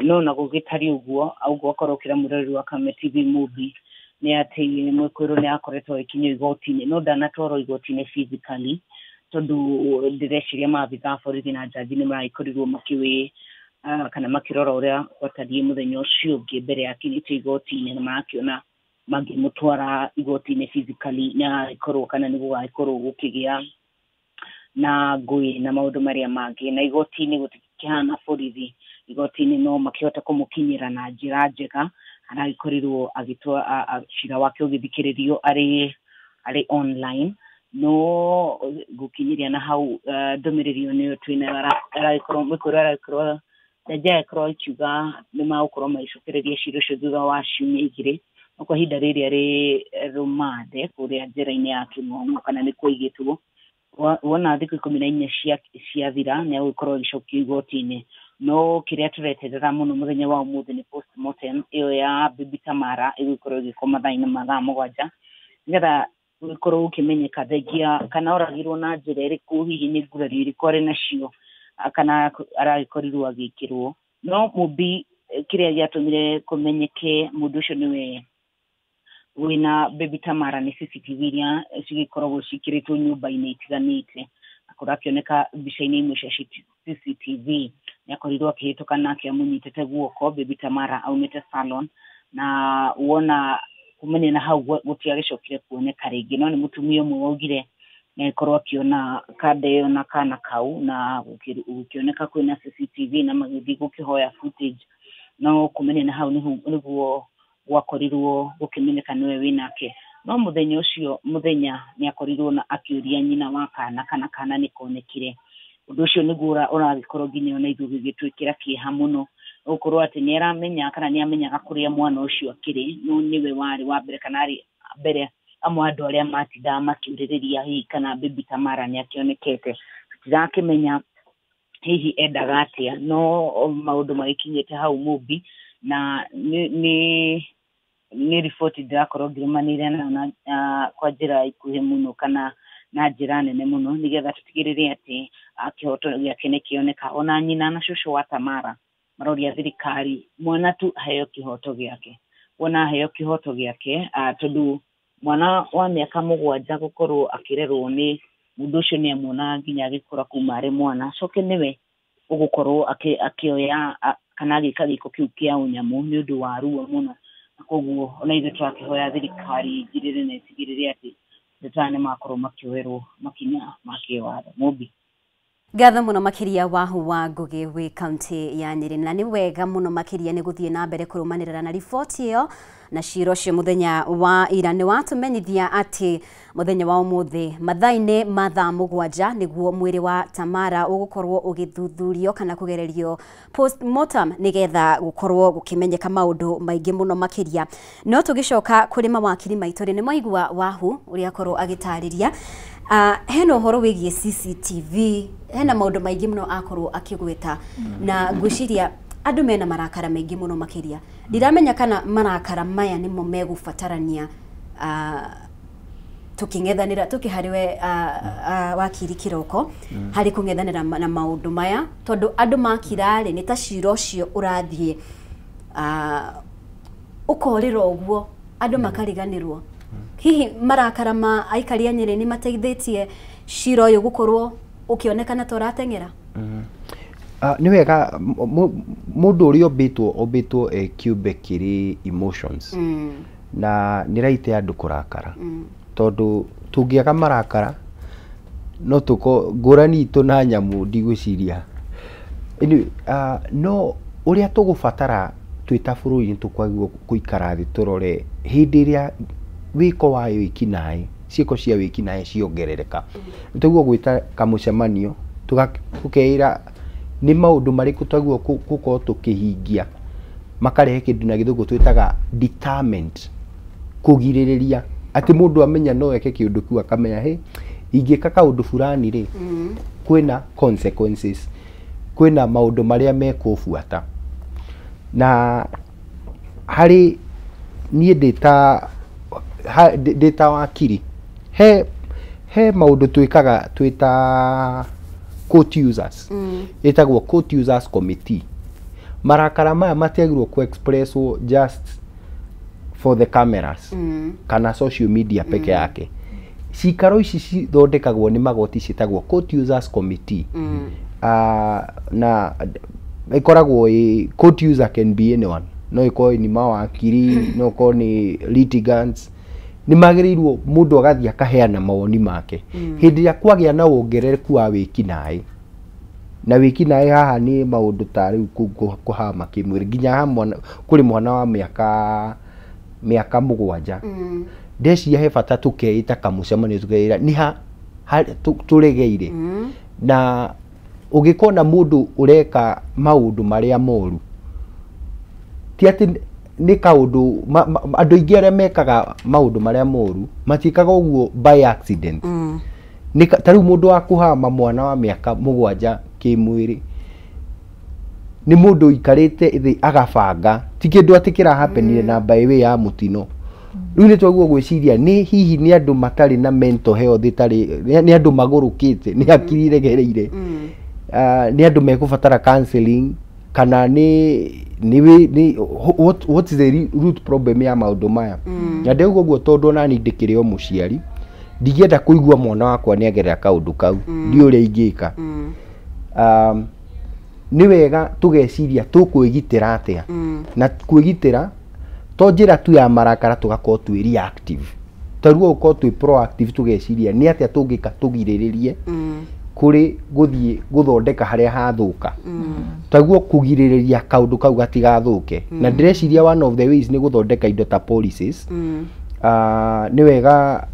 No na gũgĩtariĩ ũguo ũguo akorwo ũkĩra mwĩroreri wa Kameme TV Mumbi nĩ atĩ mwĩkũĩrwo nĩ akoretwo agĩkinyio igoti-inĩ no ndanatwarwo igoti-inĩ physically tondũ ndĩreciria maabitha a borithi na njaji nĩ maragĩkorirwo makĩwĩ kana makĩrora ũrĩa gwatariĩ mũthenya ũcio ũngĩ mbere ya akinyĩte igoti-inĩ na marakĩona mangĩmũtwara igoti-inĩ physically nĩ agagĩkorwo kana nĩ gũgagĩkorwo gũkĩgĩa na ngũĩ na maũndũ marĩa mangĩ. Na igoti-inĩ gũtikĩhana borithi, igoti-inĩ no makĩhota kũmũkinyĩra na njĩra njega. Aragĩkorirwo agĩtwa cira wake ũgĩthikĩrĩrio arĩ online no gũkinyĩria na hau ndũmĩrĩri ĩyo nĩyo twĩnayo. Aragĩkorwo mwĩkũĩrwo aragĩkorwo njaji agĩkorwo akiuga nĩ magũkorwo magĩcokereria cira ũcio thutha wa ciumia 2 no kwa ihinda rĩrĩ arĩ rũmande kũrĩa njera-inĩ ya Kĩng'ong'o kana nĩ kũigĩtwo. Wona thikũ 14 ciathira nĩ agũgĩkorwo agĩcokio igoti-inĩ. No kĩrĩa tũreterera mũno mũthenya wa ũmũthĩ nĩ postmortem ĩyo ya baby Tamara ĩgũgĩkorwo ĩgĩkwo mathaa-inĩ ma thaa 7 nĩgetha gũgĩkorwo gũkĩmenyeka thengia kana oragirwo na njĩra ĩrĩkũ, hihi nĩ ngurario irĩkũ arĩ nacio kana aragĩkorirwo agĩkĩrwo. No Mumbi kĩrĩa gĩatũmire kũmenyeke mũndũ ũcio nĩwe wĩna baby Tamara nĩ CCTV iria cigĩkoragwo ciĩkĩrĩtwo nyũmba-inĩ itiganĩte. Akorwo akĩoneka mbica-inĩ imwe cia CCTV nĩ akorirwo akĩhĩtũka nake amũnyitĩte guoko baby Tamara aumĩte salon na wona kumania na hau gũtiagĩcokire kuoneka rĩngĩ. No nĩ mũtumia ũmwe waugire nĩ agĩkorwo akĩona kanda ĩyo na kana kau na gũkĩoneka kwĩna CCTV na magĩthiĩ gũkĩhoya footage no kumania na hau nĩguo gwakorirwo gũkĩmenyeka nĩwe wĩnake. No mũthenya ũcio mũthenya nĩ akorirwo na akĩũria nyina wa kana kana kana nĩ konekire. Ũndũ ũcio nĩguo ũragĩkorwo nginya ona ithuĩ gũgĩtwĩkĩra kĩeha mũno gũkorwo atĩ nĩ aramenya kana nĩ amenyaga kũrĩa mwana ũcio akĩrĩ no nĩwe warĩ wa mbere kana arĩ mbere amwe andũ arĩa matindaga makĩũrĩrĩria hihi kana baby Tamara nĩ akĩonekete. Tũtirakĩmenya hihi endaga atĩa no maũndũ magĩkinyĩte hau Mumbi na nĩ riboti ndĩrakorwo ngĩrũmanĩrĩra nayo na kwa njĩra ikuhĩ mũno kana na njĩra nene mũno nĩgetha tũtigĩrĩre atĩ kĩhoto gĩake nĩ kĩoneka. Ona nyina na cũcũ wa Tamara maroria thirikari mwana tu aheo kĩhoto gĩake, wona aheo kĩhoto gĩake tondũ mwana wa mĩaka 7 gũkorwo akĩrerwo nĩ mũndũ ũcio nĩ amuonaga nginya agĩkũra kuma arĩ mwana acoke nĩwe ũgũkorwo akĩoya kana agĩka gĩko kĩu kĩa ũnyamũ nĩ ũndũ wa ruo mũno. Na koguo ona ithuĩ tũrakĩhoya thirikari ĩingĩrĩre na ĩtigĩrĩre atĩ andũ aya nĩ makorwo makĩoerwo makinya ma kĩwatho. Mumbi. Ngatho muno makiria Wahu wa Ngugi wi kaunti ya Nyeri, na ni wega muno makiria ni guthie na mbere kurumanirira na riboti iyo na cira ucio muthenya wa ira ni watumenyithia ati muthenya wa umuthi mathaa-ini ma thaa 7 niguo mwiri wa Tamara ugukorwo ugithuthurio kana kugererio postmortem nigetha gukorwo gukimenyeka maundu maingi muno makiria. No tugicoka kuri mawakiri maitu ni mwaigua Wahu uria akorwo agitariria hena uhoro wigie CCTV, hena maundu maingi muno akorwo akigweta na ngwiciria andu mena marakara maingi muno makiria. Ndiramenya kana marakara maya nimo megubatarania tuking'ethanira tukihariwe wakiri Kiroko hari kung'ethanira na maundu maya, tondu andu makirari ni ta cira ucio urathie ukorira uguo andu makariganirwo. Hihi marakara ma aikari a Nyeri ni mateithitie cira uyu gukorwo ukionekana ta urateng'era? Nĩ wega mũndũ ũrĩa ũmbĩtwo e kĩũmbe kĩrĩ emotions na nĩ right ya andũ kũrakara, tondũ tũngĩaga marakara no tũko ngũrani itũ na nyamũ ndigwĩciria. Anyway, no ũrĩa tũgũbatara twĩ ta bũrũri nĩ tũkwagĩrĩirwo gũikara thĩ tũrore hĩndĩ ĩrĩa wĩko wa wĩkinaĩ, ciĩko cia wĩkinaĩ ciongerereka, nĩ tũguo gwĩta kamũcemanio tũkeĩra nĩ maũndũ marĩkũ twagĩrĩirwo gũkorwo tũkĩhingia makarehe kĩndũ na gĩthũngũ twĩtaga determent, kũgirĩrĩria atĩ mũndũ amenya no eke kĩũndũ kĩu akamenya hĩ ingĩka kaũndũ fulani rĩ kwĩna consequences, kwĩna maũndũ marĩa mekũbuata. Na harĩ niĩ ndĩ ta wakiri he maũndũ twĩkaga twĩta court users, ĩtagwo court users committee. Marakara maya matiagĩrĩirwo ku express just for the cameras kana social media peke yake. Cikaro ici cithondekagwo nĩ magoti ciĩtagwo court users committee. Na ĩkoragwo court user can be anyone, no ĩkorwo nĩ mawakiri, no ĩkorwo nĩ litigants. Nĩ magĩrĩirwo mũndũ agathiĩ akaheana mawoni make hĩndĩ ĩrĩa kwagĩa na wongerereku wa wĩkinaĩ. Na wĩkinaĩ haha nĩ maũndũ ta rĩu kũhama kĩmwĩrĩ nginya haha kũrĩ mwana wa mĩaka 7. Ndeciria he bata tũkeĩta kamũcemanio tũkeĩra nĩ ha tũregeire. Na ũngĩkona mũndũ ũreka maũndũ marĩa moru, ti atĩ nĩ kaũndũ andũ aingĩ arĩa mekaga maũndũ marĩa moru matiĩkaga ũguo by accident. Ta rĩu mũndũ wa kũhama mwana wa mĩaka 7 kĩmwĩrĩ nĩ mũndũ ũikarĩte thĩ agabanga, ti kĩndũ atĩ kĩrahapenire na by way ya mũtino. Rĩu nĩ twagĩrĩirwo gwĩciria nĩ hihi nĩ andũ matarĩ na mental health, ĩtarĩ nĩ andũ magũrũkĩte, nĩ hakiri iregereire, nĩ andũ mekũbatara counseling, kana nĩ what is the root problem ya maũndũ maya. Na ndauga ũguo tondũ ona niĩ ndĩkĩrĩ o mũciari, ndingĩenda kũigua mwana wakwa nĩ agerera kaũndũ kau, ndiũĩ ũrĩa ingĩka. Nĩ wega tũgeciria tũkwĩgitĩra atĩa, na kwĩgitĩra to njĩra tu ya marakara tũgakorwo twĩ reactive, tarĩu gũkorwo twĩ proactive, tũgeciria nĩ atĩa tũngĩka tũgirĩrĩrie kũrĩ gũthiĩ gũthondeka harĩa hathũka, taguo kũgirĩrĩria kaũndũ kau gatigathũke. Na ndĩreciria one of the ways nĩ gũthondeka indo ta policies. Nĩ wega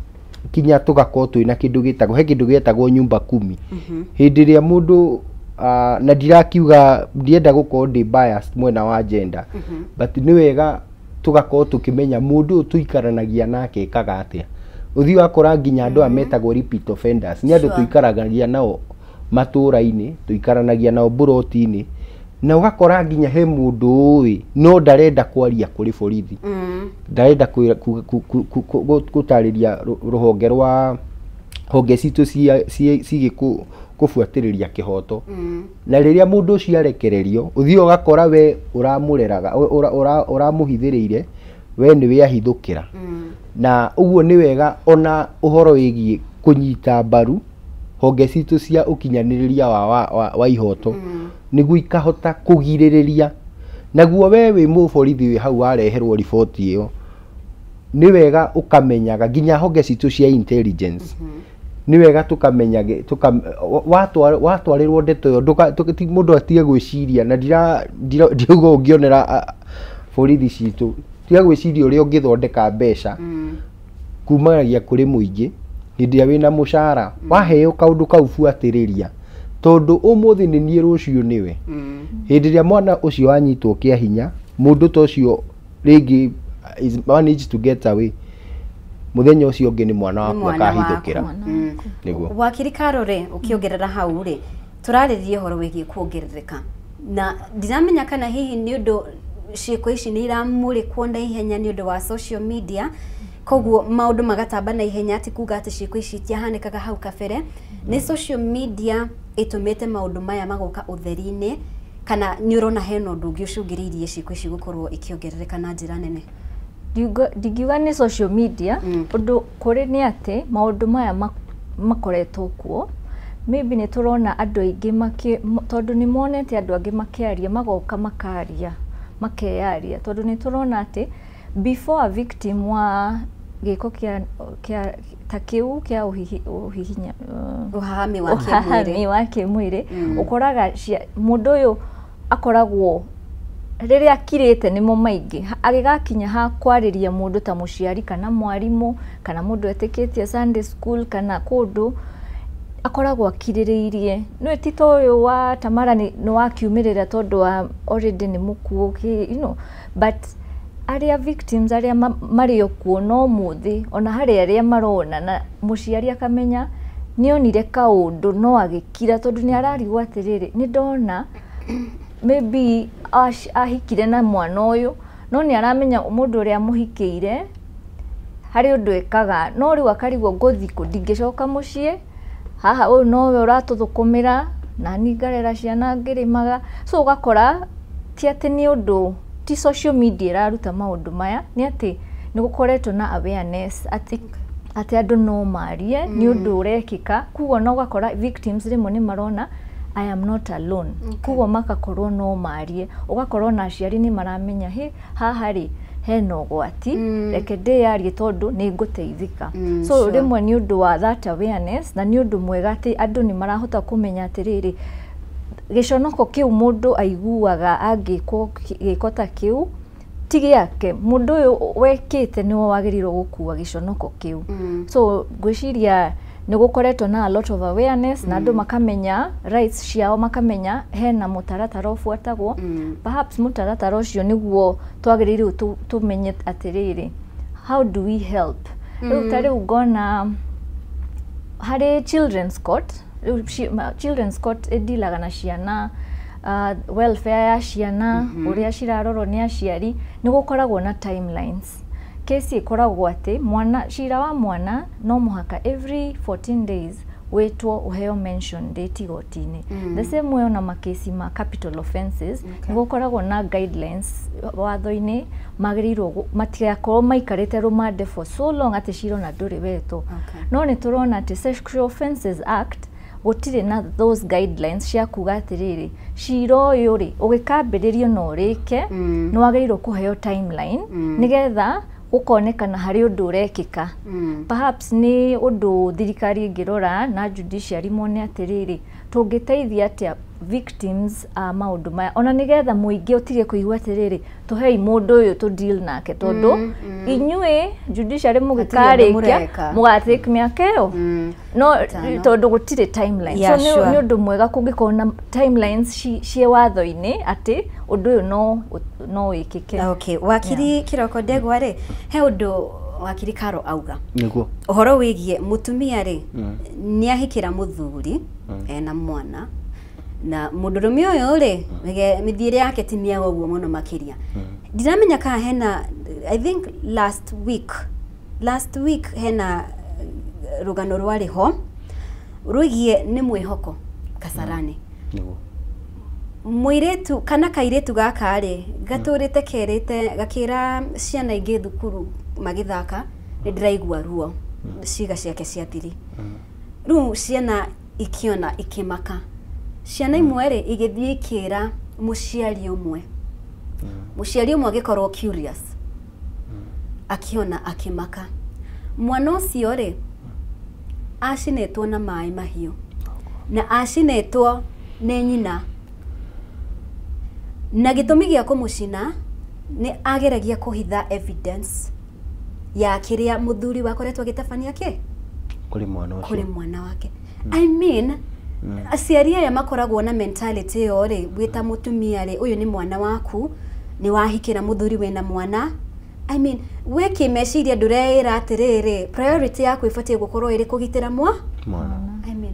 kinya tũgakorwo twĩna kĩndũ gĩtagwo, he kĩndũ gĩtagwo nyumba kumi. Hĩndĩ ĩrĩa mũndũ na ndirakiuga ndienda gũkorwo ndĩ biased mwena wa gender, but nĩ wega tũgakorwo tũkĩmenya mũndũ ũyũ tũikaranagia nake ekaga atĩa. Ũthiĩ wakora nginya andũ aya metagwo repeat offenders nĩ andũ tũikaranagia nao matũra-inĩ, tũikaranagia nao mburoti-inĩ, na ũgakora nginya he mũndũ ũĩ no ndarenda kwaria kũrĩ borithi, ndarenda gũtarĩria rũhonge rwa honge citũ ciĩ kũbuatĩrĩria kĩhoto. Na rĩrĩa mũndũ ũcio arekererio, ũthiĩ ũgakora we ũramũreraga, ũramũhithĩrĩire, we nĩwe ahithũkĩra. Na ũguo nĩ wega ona ũhoro wĩgiĩ kũnyita mbaru honge citũ cia ũkinyanĩrĩria wa ihoto, nĩguo ikahota kũgirĩrĩria. Naguo we wĩ mũborithi wĩ hau wareherwo riboti ĩyo, nĩ wega ũkamenyaga nginya honge citũ cia intelligence Nĩ wega tũkamenya watwarĩrwo ndeto ĩyo mũndũ atige gwĩciria na ndirauga ũngĩonera borithi citũ tiga gwĩciria ũrĩa ũngĩthondeka mbeca kumanagia kũrĩ mũingĩ hĩndĩ ĩrĩa wĩna mũcara waheo kaũndũ kau buatĩrĩria tondũ ũmũthĩ nĩ niĩ rũciũ nĩwe. Hĩndĩ ĩrĩa mwana ũcio anyitwo kĩa hinya mũndũ ta ũcio rĩngĩ is managed to get away muthenya ũcio ũngĩ nĩ mwana waku akahithũkĩra. Nĩguo Wakiri Karo rĩ, ũkĩongerera hau rĩ, tũrarĩrĩria ũhoro wĩgiĩ kuongerereka na ndiramenya kana hihi nĩ ũndũ ciĩko ici nĩ iramũrĩkwo na ihenya nĩ ũndũ wa social media, koguo maũndũ magatamba na ihenya, ti kuga atĩ ciĩko ici itiahanĩkaga hau kabere. Nĩ social media ĩtũmĩte maũndũ maya magoka ũtheri-inĩ, kana nĩ ũrona hena ũndũ ũngĩ ũcũngĩrĩirie ciĩko ici gũkorwo ikĩongerereka na njĩra nene? Ndingiuga nĩ social media. Ũndũ kũrĩ nĩ atĩ maũndũ maya makoretwo kuo, maybe nĩ tũrona andũ aingĩ tondũ nĩ monete andũ angĩ makĩaria, magoka makaria makeyaria, tondũ nĩ tũrona atĩ before a victim wa gĩko kĩa ta kĩu kĩa ũhihinya ũhahami wa kĩmwĩrĩ, ũkoraga mũndũ ũyũ akoragwo rĩrĩa akirĩte nĩmo maingĩ, agĩgakinya ha kwarĩria mũndũ ta mũciari kana mwarimũ kana mũndũ etĩkĩtie Sunday school kana kũndũ, akoragwo akirĩrĩirie. No ti ta ũyũ wa Tamara nĩ wakiumĩrĩra tondũ wa already nĩ mũkuũ, you know, but arĩa victims arĩa marĩ okuo no mũthĩ ona harĩ arĩa marona na mũciari akamenya nĩonire kaũndũ no agĩkira tondũ nĩ ararigwo atĩrĩrĩ, nĩ ndona maybe ahikire na mwana ũyũ no nĩ aramenya mũndũ ũrĩa amũhikĩire harĩ ũndũ ekaga, no rĩu akarigwo ngũthiĩ kũ, ndingĩcoka mũciĩ haha, ũyũ nowe ũratũthũkũmĩra na niĩ ngarera ciana ngĩrĩmaga. So ũgakora ti atĩ nĩ ũndũ ti social media ĩraruta maũndũ maya, nĩ atĩ nĩ gũkoretwo na awareness atĩ andũ no marie nĩ ũndũ ũrekĩka, koguo no ũgakora victims rĩmwe nĩ marona I am not alone. Koguo makakorwo no marie, ũgakorwo na aciari nĩ maramenya hĩ haha rĩ hena ũgwati, reke ndĩyarie tondũ nĩ ngũteithĩka. So rĩmwe nĩ ũndũ wa that awareness na nĩ ũndũ mwega atĩ andũ nĩ marahota kũmenya atĩrĩrĩ gĩconoko kĩu mũndũ aiguaga angĩkwo gĩko ta kĩu ti gĩake, mũndũ ũyũ wekĩte nĩwe wagĩrĩirwo gũkua gĩconoko kĩu. So ngwĩciria nĩ gũkoretwo na a lot of awareness na andũ makamenya rights ciao, makamenya hena mũtaratara ũbuatagwo. Perhaps mũtaratara ũcio nĩguo twagĩrĩirwo tũmenye atĩrĩrĩ how do we help. Rĩu ta rĩu ngona harĩ children's court, rĩu children's court ĩndilaga na ciana, welfare ya ciana, ũrĩa cirarorwo nĩ aciari, nĩ gũkoragwo na timelines. Kesi ĩkoragwo atĩ mwana, cira wa mwana no mũhaka every 14 days wĩtwo ũheo mention date igoti-inĩ. The same way ona makesi ma capital offenses nĩ gũkoragwo na guidelines watho-inĩ, magĩrĩirwo matigakorwo maikarĩte rũmande for so long atĩ cira ona ndũrĩ wetwo. No nĩ tũrona atĩ Sexual Offences Act gũtirĩ na those guidelines cia kuga atĩrĩrĩ cira ũyũ rĩ ũgĩkambĩrĩrio na ũrĩke nĩ wagĩrĩirwo kũheo timeline nĩgetha gũkonekana harĩ ũndũ ũrekĩka. Perhaps nĩ ũndũ thirikari ĩngĩrora na judiciary mone atĩrĩrĩ tũngĩteithia atĩa victims a maũndũ maya ona nĩgetha mũingĩ ũtige kũigua atĩrĩrĩ tũhei mũndũ ũyũ tũ deal nake tondũ inyuĩ judiciary mũgĩkarĩkia mũgatake mĩaka ĩyo no tondũ gũtirĩ timeline. So nĩ ũndũ mwega kũngĩkorwo na timelines ciĩ watho-inĩ atĩ ũndũ ũyũ no wĩkĩke. Okay, Wakiri Kĩroko Ndegwa rĩ, he ũndũ Wakiri Karo auga nĩguo ũhoro wĩgiĩ mũtumia rĩ nĩ ahikĩra mũthuri ena mwana na mũndũrũme ũyũ rĩ mĩthiĩre yake ti mĩega ũguo mũno makĩria. Ndiramenya kana hena, I think last week hena rũgano rwarĩ ho rwĩgiĩ nĩ mwĩhoko Kasarani. Mũirĩtu kana kairĩtu gaka rĩ gatũrĩte kerĩte gakĩra ciana ingĩ thukuru magĩthaka nĩ ndĩraigua ruo ciĩga ciake cia thiri. Rĩu ciana ikĩona ikĩmaka, ciana imwe rĩ igĩthiĩ ikĩra mũciari ũmwe, mũciari ũmwe agĩkorwo curious akĩona akĩmaka. Mwana ũcio rĩ Acinĩtwo na maĩ mahiũ na acinĩtwo nĩ nyina, na gĩtũmi gĩa kũmũcina nĩ ageragia kũhitha evidence ya kĩrĩa mũthuri wakoretwo agĩtabania kĩ kũrĩ mwana ũcio, kũrĩ mwana wake. I mean, aciari aya makoragwo na mentality ĩyo rĩ, wĩ ta mũtumia rĩ, ũyũ nĩ mwana waku, nĩ wahikĩra mũthuri wĩna mwana. I mean, we kĩmeciria ndũreĩra atĩrĩrĩ, priority yaku ĩbatiĩ gũkorwo ĩrĩ kũgitĩra mwana. I mean,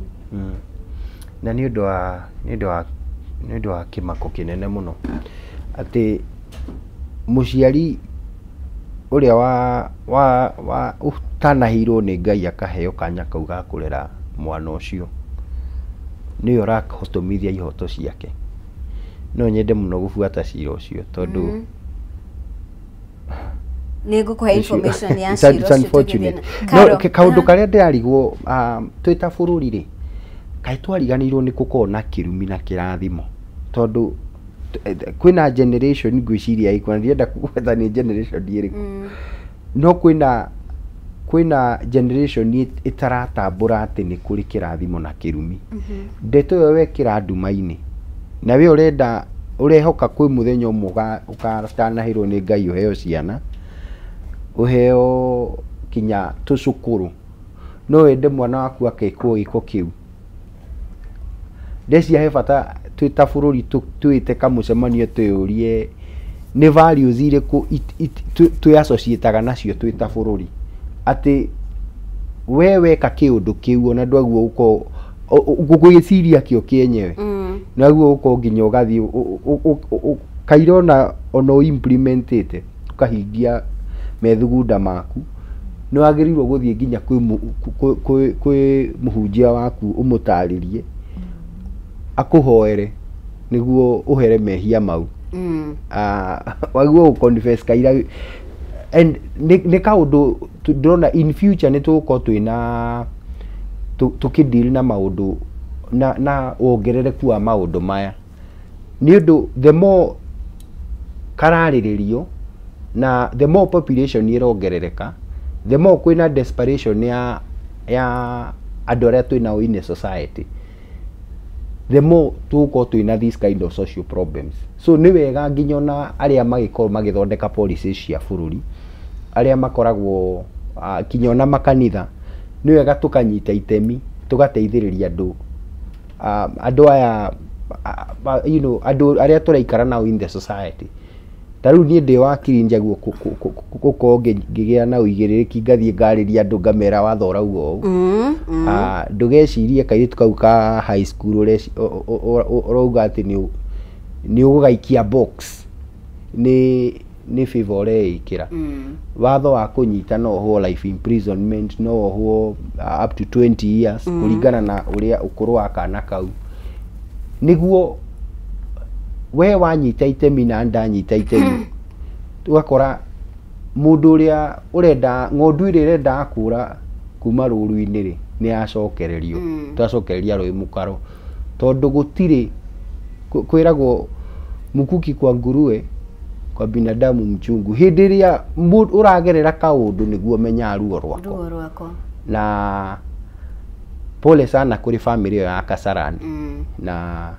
Na nĩ ũndũ wa nĩ ũndũ wa nĩ ũndũ wa kĩmako kĩnene mũno atĩ mũciari ũrĩa wa ũtanahĩirwo nĩ Ngai akaheo kanya kau ga kũrera mwana ũcio nĩwe ũrahotomithia ihoto ciake. No nyende mũno gũbuata cira ũcio tondũ nĩ ngũkũhe information ya It's cira ũcio. unfortunate. No kaũndũ karĩa ndĩrarigwo, twĩ ta bũrũri rĩ, kaĩ twariganĩirwo nĩ gũkorwo na kĩrumi na kĩrathimo, tondũ kwĩna generation ngwĩciria ĩkũ, na ndirenda kũgweta nĩ generation ĩrĩkũ, no kwĩna generation ĩtaratambũra atĩ nĩ kũrĩ kĩrathimo na kĩrumi. Ndeto ĩyo wekĩra nduma-inĩ na we ũrenda ũrehoka kwĩ mũthenya ũmwe ũgatanahĩrwo nĩ Ngai ũheo ciana, ũheo kinya tũcũkũrũ, no wende mwana waku akekwo gĩko kĩu. Ndeciria he bata twĩ ta bũrũri twĩte kamũcemanio twĩyũrie nĩ values irĩkũ twĩ associataga nacio twĩ ta bũrũri, atĩ we weka kĩũndũ kĩu ona ndwaguo gũkorwo gũgĩciria kĩo kĩenyewe, naguo gũkorwo nginya ũgathiĩ kaira ona ũimplementĩte ũkahingia methugunda maku, nĩ wagĩrĩirwo gũthiĩ nginya kwĩ mũhunjia waku ũmũtarĩrie akũhoere nĩguo ũhere mehia mau. Waguo gũ-confess kaira, and nĩ kaũndũ ndĩrona in future nĩ tũgũkorwo twĩna tũkĩdeal na maũndũ na wongerereku wa maũndũ maya, nĩ ũndũ the more kararĩrĩrio na the more population ĩrongerereka, the more kwĩna desperation ya andũ arĩa twĩnao in a society, the more tũgũkorwo twĩna this kind of social problems. So nĩ wega nginya ona arĩa magĩkorwo magĩthondeka policies cia bũrũri, arĩa makoragwo kinya ona makanitha, nĩ wega tũkanyita itemi tũgateithĩrĩria andũ andũ aya, you know, andũ arĩa tũraikara nao in the society. Ta rĩu niĩ ndĩ wakiri njaguo gũkorwo ngĩgĩa na ũigĩrĩrĩki ngathiĩ ngarĩria andũ ngamera watho ũrauga ũũ. Ndũgecirie kairĩtu kau ka high school ũrauga atĩ nĩ ũgũgaikia box, nĩ favor ũreĩkĩra. Watho wa kũnyita no ũhwo life imprisonment, no ũhwo up to 20 years kũringana na ũrĩa ũkũrũ wa kana kau, nĩguo we wanyita itemi na ndanyita itemi, tũgakora mũndũ ũrĩa ũrenda ng'ondu ĩrĩa ĩrendaga kũra kuma rũru-inĩ rĩ, nĩ yacokererio, twacokereria rũĩ mũkaro, tondũ gũtirĩ kwĩragwo mũkuki kwa nguruwe kwa binadamu mchungu. Hĩndĩ ĩrĩa ũragerera kaũndũ nĩguo ũmenyaga ruo rwako. Na pole sana kũrĩ family ĩyo ya Kasarani, na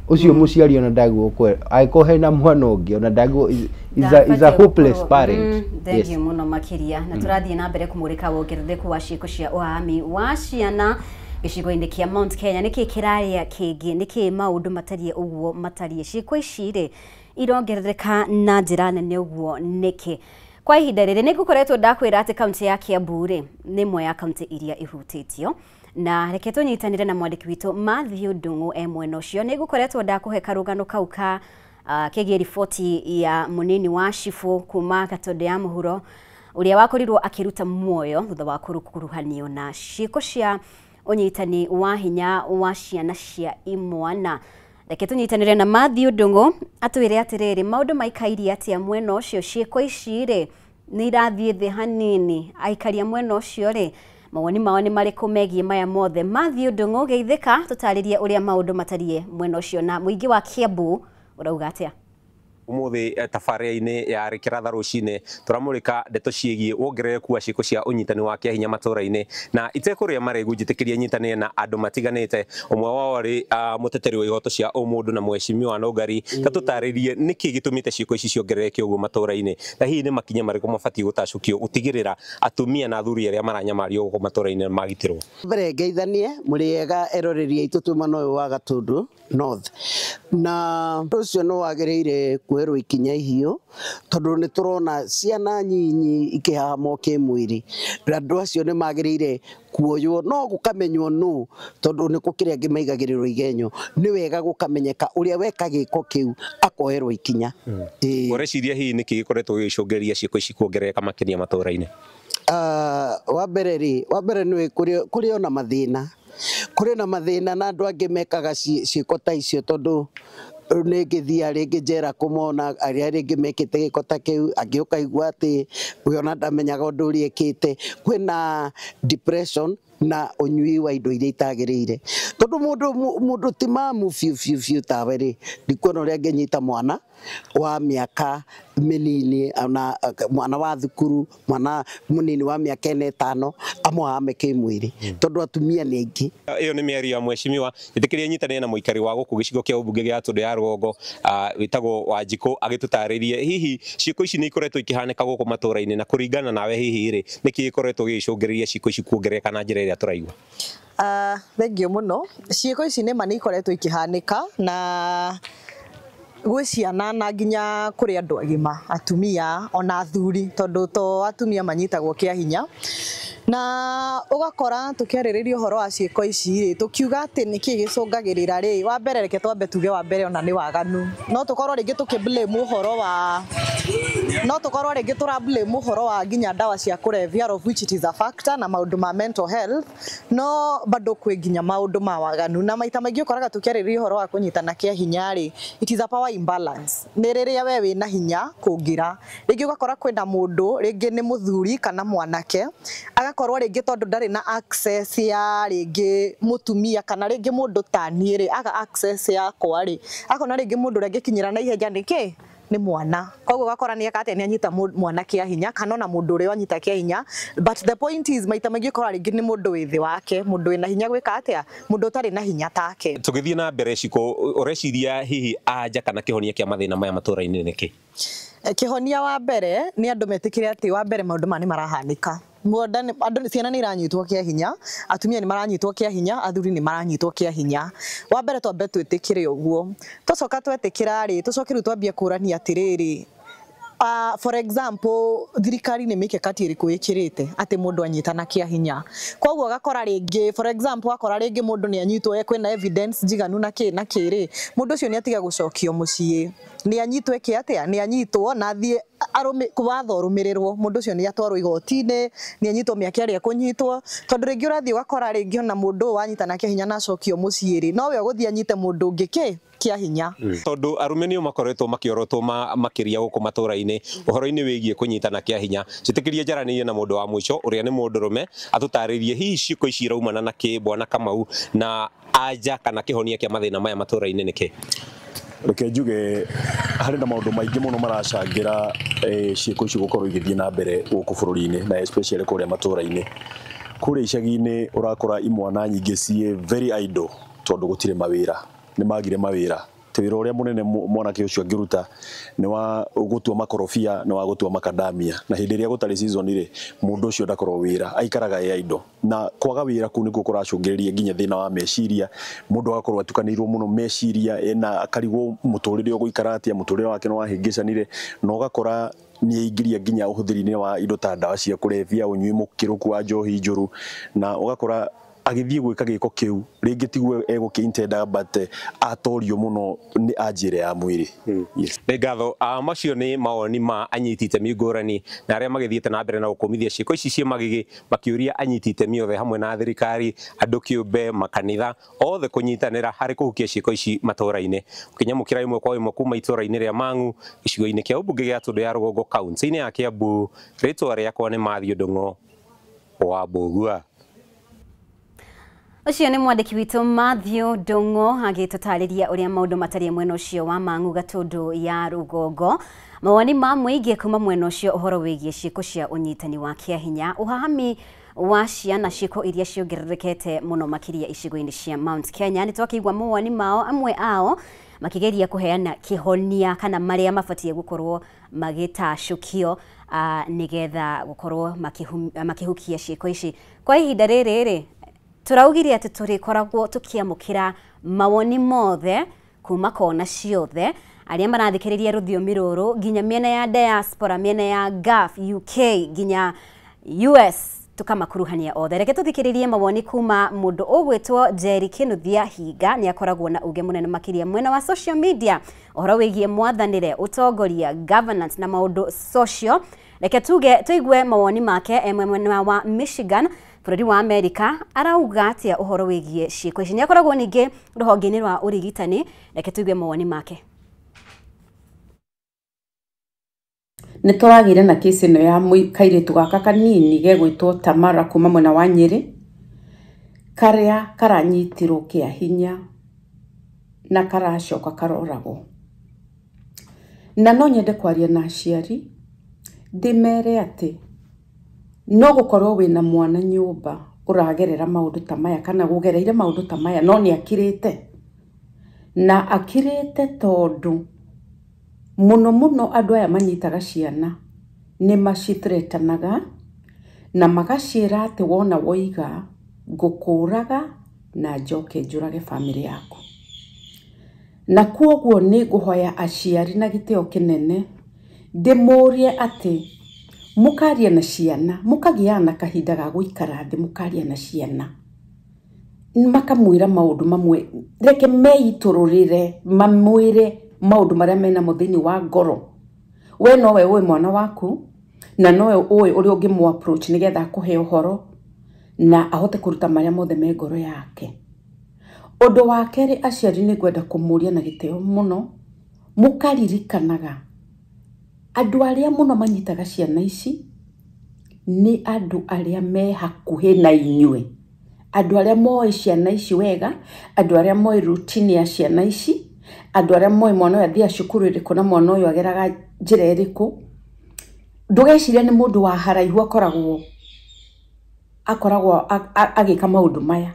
ũcio mũciari ona ndaguo angĩkorwo hena mwana ũngĩ ona ndaguo is a hopeless parent. Thank you mũno makĩria. Na tũrathiĩ na mbere kũmũrĩka wongerereku wa ciĩko cia ũhami wa ciana gĩcigo-inĩ kĩa Mount Kenya. Nĩkĩ kĩrarĩa kĩngĩ, nĩkĩ maũndũ matariĩ ũguo matariĩ, ciĩko ici rĩ irongerereka na njĩra nene ũguo nĩkĩ? Kwa ihinda rĩrĩ nĩ ngũkoretwo ndakwĩra atĩ kaunti ya Kiambu rĩ nĩ ĩmwe ya kaunti iria ihutĩtio, na reke tũnyitanĩre na mwandĩki witũ Matthew Ndung'u e mwena ũcio. Nĩ ngũkoretwo ndakũhe karũgano kau ka kegiĩ riboti ya mũnini wa cibũ kuma Gatonde ya mũhuro ũrĩa wakorirwo akĩruta muoyo thutha wa kũrukuruhanio na ciĩko cia ũnyitani wa hinya wa ciana cia imwana. Reke tũnyitanĩre na Matthew Ndung'u atwĩre atĩrĩrĩ maũndũ maikairie atĩa mwena ũcio, ciĩko ici rĩ nĩ irathiĩ thĩ hanini, aikaria mwena ũcio rĩ mawoni mao nĩ marĩkũ megiĩ maya mothe. Matthew Ndung'u geithĩka, tũtarĩrie ũrĩa maũndũ matariĩ mwena ũcio na mũingĩ wa Kiambu ũrauga atĩa. Umuthi tabarĩra-inĩ ya Rĩkĩra Tha rũcinĩ tũramũrĩka ndeto ciĩgiĩ wongerereku wa ciĩko cia ũnyitani wa kĩahinya matũra-inĩ, na itekũrĩa marĩgu njĩtĩkĩrie nyitanĩre na andũ matiganĩte. Ũmwe wao arĩ mũteteri wa ihoto cia ũmũndũ na mheshimiwa Nũngari, ta tũtarĩrie nĩkĩ gĩtũmĩte ciĩko ici ciongerereke ũguo matũra-inĩ, na hihi nĩ makinya marĩkũ mabatiĩ gũtacũkio gũtigĩrĩra atumia na athuri arĩa maranyamario gũkũ matũra-inĩ magitĩrwo. Mbere ngeithanie mũrĩ ega eroreri aitũ twĩ mwena ũyũ wa Gatundu North, na ũndũ ũcio nĩ wagĩrĩire kuoerwo ikinya ihiũ tondũ nĩ tũrona ciana nyinyi ikĩhahamwo kĩmwĩrĩ. Andũ acio nĩ magĩrĩire kuoywo, no gũkamenywo nũ, tondũ nĩ gũkĩrĩ angĩ maigagĩrĩrwo igenyo. Nĩ wega gũkamenyeka ũrĩa weka gĩko kĩu akoerwo ikinya. Ũreciria hihi nĩkĩ gĩkoretwo gĩgĩcũngĩrĩria ciĩko ici kuongerereka makĩria matũra-inĩ? Wa mbere rĩ, wa mbere nĩ kũrĩ ona mathĩna, kũrĩ na mathĩna na andũ angĩ mekaga ciĩko ta icio tondũ nĩ ngĩthia rĩngĩ njera kũmona arĩa rĩngĩ mekĩte gĩko ta kĩu, angĩ ũkaigua atĩ we ona ndamenyaga ũndũ ũrĩa ekĩte. Kwĩna depression na ũnyui wa indo iria itagĩrĩire, tondũ mũndũ ti mamu biũ biũ biũ tawe rĩ, ndikuona ũrĩa angĩnyita mwana wa mĩaka mĩnini, ona mwana wa thukuru, mwana mũnini wa mĩaka 4 5 amũhame kĩmwĩrĩ, tondũ atumia nĩ aingĩ. Ĩyo nĩ mĩario ya mheshimiwa. Njĩtĩkĩrie nyitanĩre na mũikari wa gũkũ gĩcigo kĩa ũmbunge gĩa Gatundu ya Rũgongo wĩtagwo Wanjikũ agĩtũtarĩrie hihi ciĩko ici nĩ ikoretwo ikĩhanĩka gũkũ matũra-inĩ, na kũringana nawe hihi rĩ nĩkĩ gĩkoretwo gĩgĩcũngĩrĩria ciĩko ici kuongerereka na njĩra ĩrĩa tũraigua? Thengiũ mũno. Ciĩko ici nĩ ma nĩ ikoretwo ikĩhanĩka na gwĩ ciana na nginya kũrĩ andũ agima, atumia ona athuri, tondũ to atumia manyitagwo kĩa hinya. Na ũgakora tũkĩarĩrĩria ũhoro wa ciĩko ici rĩ, tũkiuga atĩ nĩkĩ gĩcũngagĩrĩra rĩ, wa mbere reke twambe tuge wa mbere ona nĩ waganu. No tũkorwo rĩngĩ tũkĩ blame ũhoro wa, no tũkorwo rĩngĩ tũra blame ũhoro wa nginya ndawa cia kũrebia, of which it is a factor, na maũndũ ma mental health, no bado kwĩ nginya maũndũ ma waganu. Na maita maingĩ ũkoraga tũkĩarĩrĩria ũhoro wa kũnyitana kĩa hinya rĩ, it is a power imbalance. Nĩ rĩrĩa we wĩna hinya kũngĩra, rĩngĩ ũgakora kwĩna mũndũ rĩngĩ nĩ mũthuri kana mwanake, agakorwo rĩngĩ tondũ ndarĩ na access ya rĩngĩ mũtumia kana rĩngĩ mũndũ ta niĩ rĩ, aga access yakwa rĩ, akona rĩngĩ mũndũ ũrĩa angĩkinyĩra na ihenya nĩkĩ nĩ mwana. Koguo ũgakora nĩ eka atĩa, nĩ anyita mwana kĩa hinya kana ona mũndũ ũrĩa wanyita kĩa hinya. But the point is maita maingĩ ũkora rĩngĩ nĩ mũndũ wĩ thĩ wake, mũndũ wĩna hinya gwĩka atĩa, mũndũ ũtarĩ na hinya take. Tũgĩthiĩ na mbere Ciko, ũreciria hihi anja kana kĩhonia kĩa mathĩna maya matũra-inĩ nĩkĩ? Kĩhonia wa mbere nĩ andũ metĩkĩre atĩ wa mbere maũndũ maya nĩ marahanĩka. Andũ ciana nĩ iranyitwo kĩa hinya, atumia nĩ maranyitwo kĩa hinya, athuri nĩ maranyitwo kĩa hinya. Wa mbere twambe twĩtĩkĩre ũguo. Twacoka twetĩkĩra rĩ, tũcoke rĩu twambie kũrania atĩrĩrĩ, for example thirikari nĩ mĩkakati ĩrĩkũ ĩkĩrĩte atĩ mũndũ anyitana kĩa hinya. Koguo ũgakora rĩngĩ, for example akora rĩngĩ mũndũ nĩ anyitwo kwĩna evidence njiganu na kĩ na kĩ rĩ, mũndũ ũcio nĩ atiga gũcokio mũciĩ, nĩ anyitwo ĩkĩ atĩa, nĩ anyitwo na athiĩ watho ũrũmĩrĩrwo, mũndũ ũcio nĩ atwarwo igoti-inĩ, nĩ anyitwo mĩaka ĩrĩa ekũnyitwo, tondũ rĩngĩ ũrathiĩ ũgakora rĩngĩ ona mũndũ ũyũ wanyitana kĩa hinya na acokio mũciĩ rĩ, nowe ũgũthiĩ anyite mũndũ ũngĩ kĩ kĩa hinya. Tondũ arũme nĩo makoretwo makĩorotwo makĩria gũkũ matũra-inĩ ũhoro-inĩ wĩgiĩ kũnyitana kĩa hinya, njĩtĩkĩrie njaranĩrie na mũndũ wa mũico ũrĩa nĩ mũndũrũme atũtarĩrie hihi ciĩko ici iraumana na kĩ, Bwana Kamau, na anja kana kĩhonia kĩa mathĩna maya matũra-inĩ nĩkĩ? Reke njuge harĩ na maũndũ maingĩ mũno maracangĩra ciĩko ici gũkorwo igĩthiĩ na mbere gũkũ bũrũri-inĩ na especially kũrĩa matũra-inĩ. Kũrĩa icagi-inĩ ũrakora imwana nyingĩ ciĩ very idle tondũ gũtirĩ mawĩra, nĩ magire mawĩra. Ti wĩra ũrĩa mũnene mwanake ũcio angĩruta nĩ wa gũtua makorobia, nĩ wa gũtua makadamia, na hĩndĩ ĩrĩa gũtarĩ season rĩ, mũndũ ũcio ndakorwo wĩra, aikaraga e idle. Na kwaga wĩra kũu nĩkuo kũracũngĩrĩria nginya thĩna wa meciria, mũndũ agakorwo atukanĩirwo mũno meciria, ena akarigwo mũtũrĩre ũgũikara atĩa, mũtũrĩre wake nĩ wahĩngĩcanire, na ũgakora nĩ aingĩria nginya ũhũthĩri-inĩ wa indo ta ndawa cia kũrebia, ũnyui mũkĩrũku wa njohi njũru, na ũgakora agĩthiĩ gwĩka gĩko kĩu rĩngĩ tiguo egũkĩ-intendaga but atorio mũno nĩ anjĩra ya mwĩrĩ. Yes. Nĩ ngatho. Macio nĩ mawoni ma anyiti itemi ngũrani na arĩa magĩthiĩte na mbere na gũkũmithia ciĩko ici ciĩ magigi, makĩũria anyiti itemi othe hamwe na thirikari, andũ kĩũmbe, makanitha othe kũnyitanĩra harĩ kũhukia ciĩko ici matũra-inĩ. Ũkĩnyamũkĩra ĩmwe kwa ĩmwe kuma itũra-inĩ rĩa Mang'u gĩcigo-inĩ kĩa ũmbunge gĩa Gatundu ya Rũgongo kaunti-inĩ ya Kiambu, rĩtwa rĩakwa nĩ Matthew Ndung'o wa Mbũgua. Ũcio nĩ mwandĩki witũ Matthew Ndung'u agĩtũtarĩria ũrĩa maũndũ matariĩ mwena ũcio wa Mang'u Gatũndũ ya rũgongo. Mawoni ma mũingĩ kuma mwena ũcio ũhoro wĩgiĩ ciĩko cia ũnyitani wa kĩahinya, ũhahami wa ciana, ciĩko iria ciongererekete mũno makĩria icigo-inĩ cia Mount Kenya. Nĩ twakĩigua mawoni mao, amwe ao makĩgeria kũheana kĩhonia kana marĩa mabatiĩ gũkorwo magĩtacũkio nĩgetha gũkorwo makĩhukia ciĩko ici. Kwa ihinda rĩrĩ rĩ, tũraugire atĩ tũrĩkoragwo tũkĩamũkĩra mawoni mothe kuma kona ciothe arĩa marathikĩrĩria rũthiomi rũrũ nginya mĩena ya diaspora, mĩena ya Gulf, UK nginya US, tukamakuruhania othe. Reke tũthikĩrĩrie mawoni kuma mũndũ ũgwĩtwo Jerry Kinuthia Hinga, nĩ akoragwo na uge mũnene makĩria mwena wa social media ũhoro wĩgiĩ mwathanĩre, ũtongoria, governance na maũndũ social. Reke tuge tũigue mawoni make e mwena wa Michigan bũrũri wa Amerika, arauga atĩa ũhoro wĩgiĩ ciĩko ici. Nĩ akoragwo ningĩ rũhonge-inĩ rwa ũrigitani. Reke tũigue mawoni make. Nĩ tũragĩire na kesi ĩno ya kairĩtu gaka kanini gegwĩtwo Tamara kuma mwena wa Nyĩrĩ, karĩa karanyitirwo kĩa hinya na karacoka karoragwo. Na no nyende kwaria na aciari ndĩmere atĩ no gũkorwo wĩna mwana nyũmba ũragerera maũndũ ta maya kana gũgereire maũndũ ta maya, no nĩ akirĩte, na akirĩte tondũ mũno mũno andũ aya manyitaga ciana nĩ macithretanaga na magaciĩra atĩ wona woiga ngũkũraga na njoke njũrage bamĩrĩ yaku. Na kwoguo nĩ ngũhoya aciari na gĩtĩo kĩnene ndĩmũrie atĩ mũkaria na ciana, mũkagĩaga na kahinda ga gũikara thĩ mũkaria na ciana, makamwĩra maũndũ mamwe, reke meitũrũrĩre mamwĩre maũndũ marĩa menamo thĩinĩ wa ngoro. We nowe ũĩ mwana waku na nowe ũĩ ũrĩa ũngĩmũ approach nĩgetha akũhe ũhoro na ahote kũruta marĩa mothe me ngoro yake. Ũndũ wa kerĩ, aciari nĩ ngwenda kũmũria na gĩtĩo mũno mũkaririkanaga andũ arĩa mũno manyitaga ciana ici nĩ andũ arĩa me hakuhĩ na inyuĩ, andũ arĩa moĩ ciana ici wega, andũ arĩa moĩ routine ya ciana ici, andũ arĩa moĩ mwana ũyũ athiaga cukuru ĩrĩkũ na mwana ũyũ ageraga njĩra ĩrĩkũ. Ndũgecirie nĩ mũndũ wa haraihu akoragwo agĩka maũndũ maya,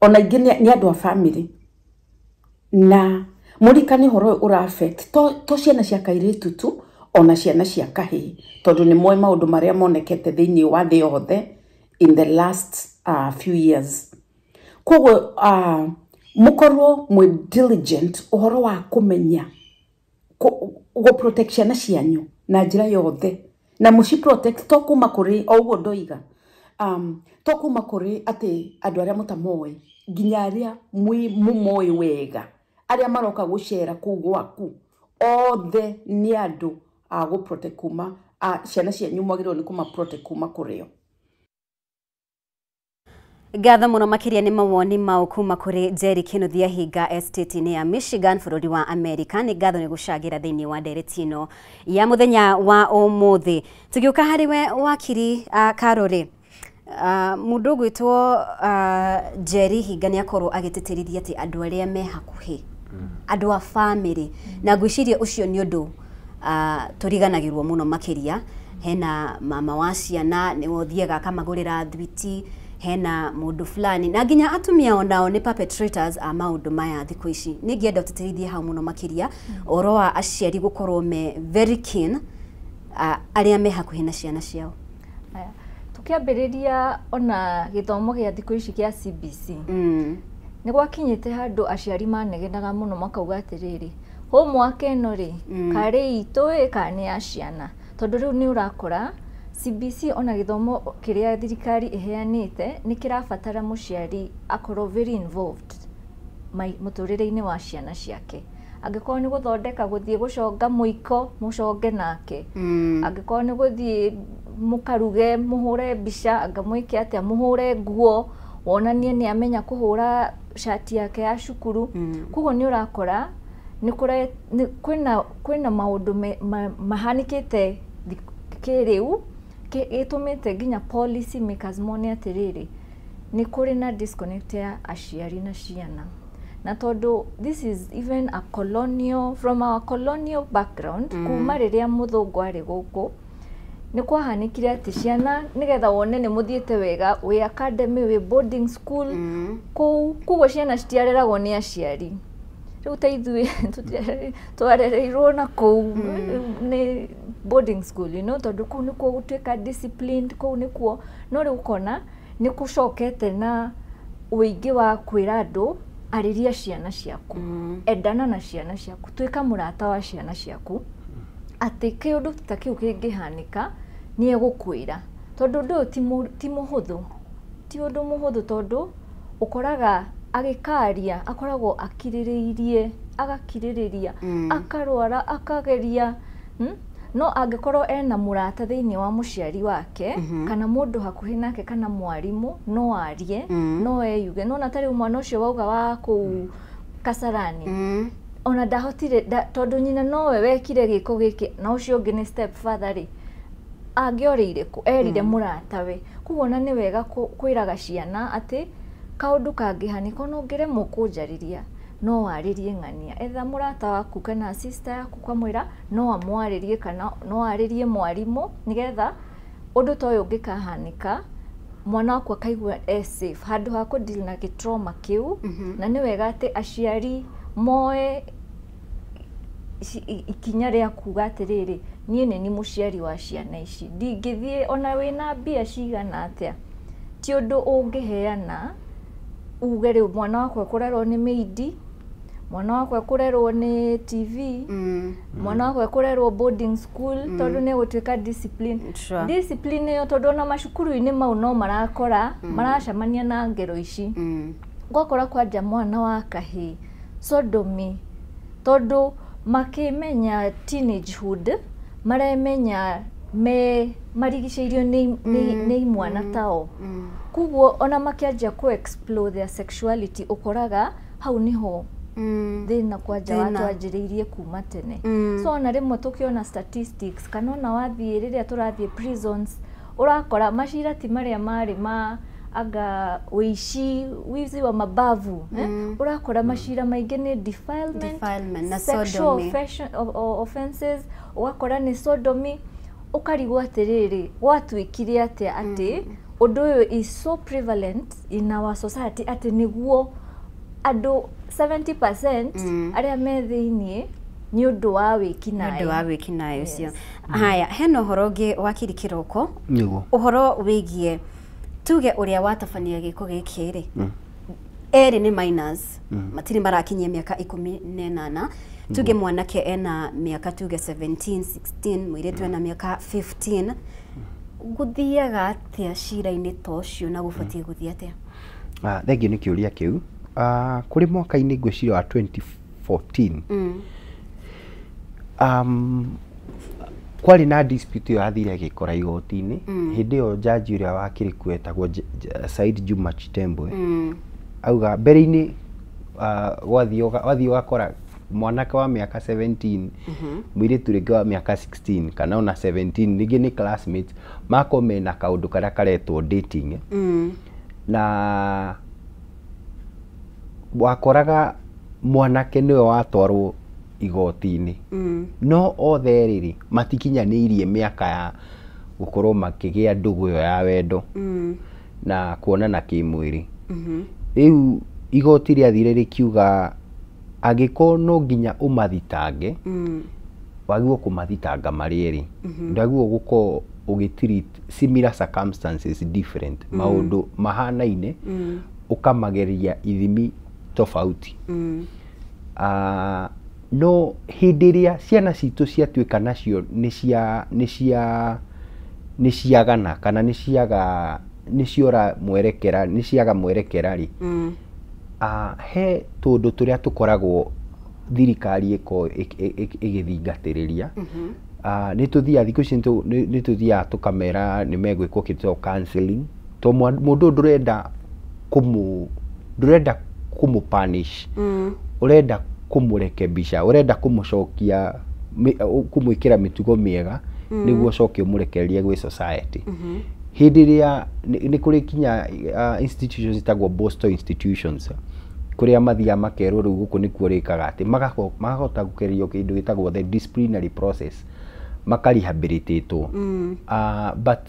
ona ingĩ nĩ andũ a bamĩrĩ. Na mũririkane ũhoro ũyũ ũra affect to ciana cia kairĩtu tu, ona ciana cia kahĩĩ, tondũ nĩ moĩ maũndũ marĩa monekete thĩinĩ wa thĩ yothe in the last few years. Koguo mũkorwo mwĩ diligent ũhoro wa kũmenya gũ protect ciana cianyu na njĩra yothe, na mũci protect to kuma kũrĩ o ũguo ndoiga, to kuma kũrĩ atĩ andũ arĩa mũtamoĩ, nginya arĩa mũmoĩ wega, arĩa maroka gũcera kũu gwaku, othe nĩ andũ a gũ protect kuma ciana cianyu mwagĩrĩirwo nĩ kũma protect kuma kũrĩo. Ngatho mũno makĩria nĩ mawoni mau kuma kũrĩ Jerry Kinuthia Hinga estate-inĩ ya Michigan bũrũri wa Amerika. Nĩ ngatho nĩ gũcangĩra thĩinĩ wa ndereti ĩno ya mũthenya wa ũmũthĩ. Tũgĩũka harĩ we wakiri Karori, mũndũ ũgwĩtwo Jerry Hinga nĩ akorwo agĩtĩtĩrithia atĩ andũ arĩa me hakuhĩ, andũ a bamĩrĩ, na ngwĩciria ũcio nĩ ũndũ tũriganagĩrwo mũno makĩria. Hena mama wa ciana nĩwe ũthiaga akamagũrĩra thwiti, hena mũndũ fulani, na nginya atumia onao nĩ perpetrators a maũndũ maya thikũ ici. Nĩ ngĩenda ũtĩtĩrithie hau mũno makĩria ũhoro wa aciari gũkorwo me very keen arĩa me hakuhĩ na ciana ciao. Tũkĩambĩrĩria ona gĩthomo gĩa thikũ ici kĩa CBC, nĩ gwakinyĩte handũ aciari manegenaga mũno makauga atĩrĩrĩ, homework ĩno rĩ, karĩ itũ ĩ kana nĩ ya ciana, tondũ rĩu nĩ ũrakora CBC ona gĩthomo kĩrĩa thirikari ĩheanĩte nĩ kĩrabatara mũciari akorwo very involved mũtũrĩre-inĩ wa ciana ciake. Angĩkorwo nĩ gũthondeka, gũthiĩ gũconga mũiko, mũconge nake. Angĩkorwo nĩ gũthiĩ mũkaruge, mũhũre mbica, anga mwĩke atĩa, mũhũre nguo, wonanie nĩ amenya kũhũra cati yake ya cukuru. Koguo nĩ ũrakora kwĩna maũndũ mahanĩkĩte kĩrĩu gĩtũmĩte nginya policy makers mone atĩrĩrĩ, Nĩ kũrĩ na disconnect ya aciari na ciana, na tondũ this is even a colonial, from our colonial background, kuma rĩrĩa mũthũngũ arĩ gũkũ, nĩ kwahanĩkire atĩ ciana, nĩgetha wone nĩ mũthiĩte wega, wĩ academy, wĩ boarding school kũu, koguo ciana citiareragwo nĩ aciari. Rĩu ta ithuĩ twarereirwo na kũu nĩ boarding school, tondũ kũu nĩkuo gũtuĩka disciplined, kũu nĩkuo. No rĩu ũkona nĩ gũcokete na ũingĩ wa kwĩra andũ, arĩria ciana ciaku, endana na ciana ciaku, tuĩka mũrata wa ciana ciaku, atĩ kĩũndũ ta kĩu kĩngĩhanĩka nĩ egũkwĩra, tondũ ũndũ ũyũ ti mũhũthũ, ti ũndũ mũhũthũ, tondũ ũkoraga agĩkaria akoragwo akirĩrĩirie, agakirĩrĩria, akarwara, akageria, No angĩkorwo ena mũrata thĩinĩ wa mũciari wake, kana mũndũ hakuhĩ nake, kana mwarimũ, no arie, no eyuge. Nona ta rĩu mwana ũcio wauga wa kũu Kasarani, ona ndahotire tondũ nyina nowe wekire gĩko gĩkĩ na ũcio ũngĩ nĩ step father rĩ, angĩorĩire kũ? Erire mũratawe. Koguo ona nĩ wega kwĩraga ciana atĩ kaũndũ kangĩhanĩka, ona ũngĩremwo kũnjarĩria, no warĩrie ng'ania, etha mũrata waku kana sister yaku, kamwĩra no amwarĩrie kana no arĩrie mwarimũ, nĩgetha ũndũ ta ũyũ ũngĩkahanĩka, mwana waku akaigua e safe handũ ha kũ deal na gĩtrauma kĩu. Na nĩ wega atĩ aciari moe ikinya rĩa kuga atĩrĩrĩ, niĩ nĩ ni mũciari wa ciana ici, ndingĩthiĩ ona wĩna mbia cigana atĩa, ti ũndũ ũngĩheana uge rĩu mwana wakwa ekũrerwo nĩ maid, mwana wakwa ekũrerwo nĩ TV, mwana wakwa ekũrerwo boarding school, tondũ nĩ egũtuĩka discipline. Discipline ĩyo, tondũ ona macukuru-inĩ mau no marakora maracemania na ngero ici, ũgakora kwanja mwana wa kahĩĩ sodomy, tondũ makĩmenya teenagehood maremenya me marigicĩirio nĩ imwana tao, koguo ona makĩanjia kũ explore their sexuality, ũkoraga hau nĩho thĩna kwanja watwanjĩrĩirie kuma tene. So ona rĩmwe tũkĩona statistics, kana ona wathiĩ, rĩrĩa tũrathiĩ prisons, ũrakora macira ti marĩa marĩ ma anga ũici, wizi wa mabavu, eh? Ũrakora macira maingĩ nĩ defilement, Defilement na sexual sodomy. Offenses, ũgakora nĩ sodomy, ũkarigwo atĩrĩrĩ, gwatuĩkire atĩa atĩ ũndũ ũyũ is so prevalent in our society, atĩ nĩguo andũ 70% arĩa me thĩiniĩ nĩ ũndũ wa wĩkinaĩ. Nĩ ũndũ wa wĩkinaĩ ũcio. Haya, hena ũhoro ũngĩ wakiri kĩroko, Nĩguo. ũhoro wĩgiĩ tuge ũrĩa watabania gĩko gĩkĩ rĩ, erĩ nĩ minors, matirĩ marakinyia mĩaka 18. Tuge mwanake ena mĩaka tuge 17, 16, mũirĩtu ena mĩaka 15. Gũthiaga atĩa cira-inĩ ta ũcio na gũbatiĩ gũthiĩ atĩa? Ah, thengiũ nĩ kĩũria kĩu. Ah, kũrĩ mwaka-inĩ ngwĩciria wa 2014, kwarĩ na dispute ĩyo yathire ĩgĩkora igoti-inĩ. Hĩndĩ ĩyo jaji ũrĩa wakĩrĩ kuo etagwo Said Juma Chitembwe. Auga mbere-inĩ, wathiĩ ũgakora mwanake wa mĩaka 17, mũirĩtu rĩngĩ wa mĩaka 16 kana ona 17, rĩngĩ nĩ classmates, makorwo mena kaũndũ karĩa karetwo dating, na wakoraga mwanake nĩwe watwarwo igoti-inĩ, no othe erĩ rĩ matikinyanĩirie mĩaka ya gũkorwo makĩgĩa ndũgũ ĩyo ya wendo na kuonana kĩmwĩrĩ. Rĩu igoti rĩathire rĩkiuga angĩkorwo no nginya ũmathitange, wagĩrĩirwo kũmathitanga marĩ erĩ, ndwagĩrĩirwo gũkorwo ũgĩ treat similar circumstances different, maũndũ mahanaine ũkamageria ithimi tofauti. Ah, no hĩndĩ ĩrĩa ciana citũ ciatuĩka nacio nĩ ciagana kana nĩ ciaga, nĩ ciora mwerekera, nĩ ciaga mwerekera rĩ, ah, he tũndũ tũrĩa tũkoragwo thirikari ĩko ĩgĩthingatĩrĩria. Ah, nĩ tũthiaga thikũ ici, nĩ tũthiaga tũkamera nĩ megwĩkwo kĩndũ gĩtagwo counseling, to mũndũ ũyũ ndũrenda kũmũ punish, ũrenda kũmũrekebisha, ũrenda kũmũcokia kũmwĩkĩra mĩtugo mĩega, nĩguo ũcoke ũmũrekererie gwĩ society. Hĩndĩ ĩrĩa nĩ kũrĩ kinya institutions itagwo Boston institutions, kũrĩa mathiaga makerwo rĩu gũkũ nĩkuo rĩkaga atĩ makahota gũkerio kĩndũ gĩtagwo the disciplinary process, makarehabilitatwo. But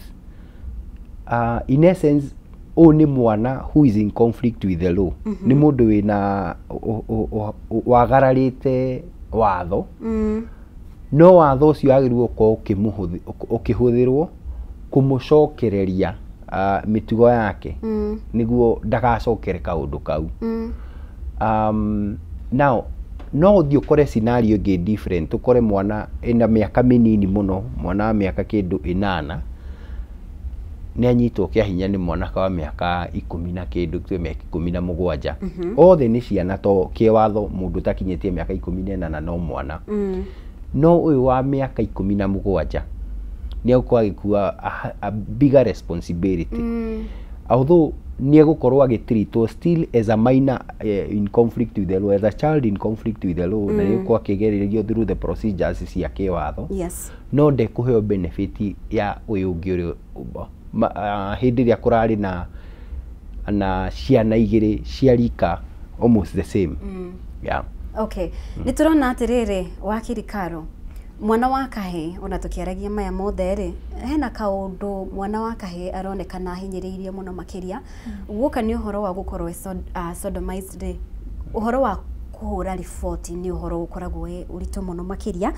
in essence ũyũ nĩ mwana who is in conflict with the law. Nĩ mũndũ wĩna wagararĩte watho. No watho ũcio wagĩrĩirwo gũkorwo ũkĩhũthĩrwo kũmũcokereria mĩtugo yake nĩguo ndagacokere kaũndũ kau. Now no ũthiĩ ũkore scenario ĩngĩ different, ũkore mwana ena mĩaka mĩnini mũno, mwana wa mĩaka kĩndũ 8 nĩ anyitwo kĩa hinya nĩ mwanake wa mĩaka 10 na kĩndũ, tuge mĩaka 17. Othe nĩ ciana, to kĩwatho mũndũ ũtakinyĩtie mĩaka 18 no mwana. No ũyũ wa mĩaka 17 nĩ egũkorwo agĩkua a bigger responsibility. Although nĩ egũkorwo agĩtreatwo still as a minor in conflict with the law, as a child in conflict with the law, na nĩ egũkorwo akĩgererio through the procedures cia kĩwatho. No ndekũheo benefit ya ũyũ ũngĩ ũrĩa hĩndĩ ĩrĩa kũrarĩ na ciana igĩrĩ cia rika almost the same. Yeah. Okay. Nĩ tũrona atĩrĩrĩ, wakiri Karo, mwana wa kahĩĩ, ona tũkĩaragia maya mothe rĩ, hena kaũndũ mwana wa kahĩĩ aronekana ahinyĩrĩirio mũno makĩria. Guoka nĩ ũhoro wa gũkorwo sodomized rĩ, ũhoro wa kũhũra riboti nĩ ũhoro ũkoragwo wĩ ũritũ mũno makĩria.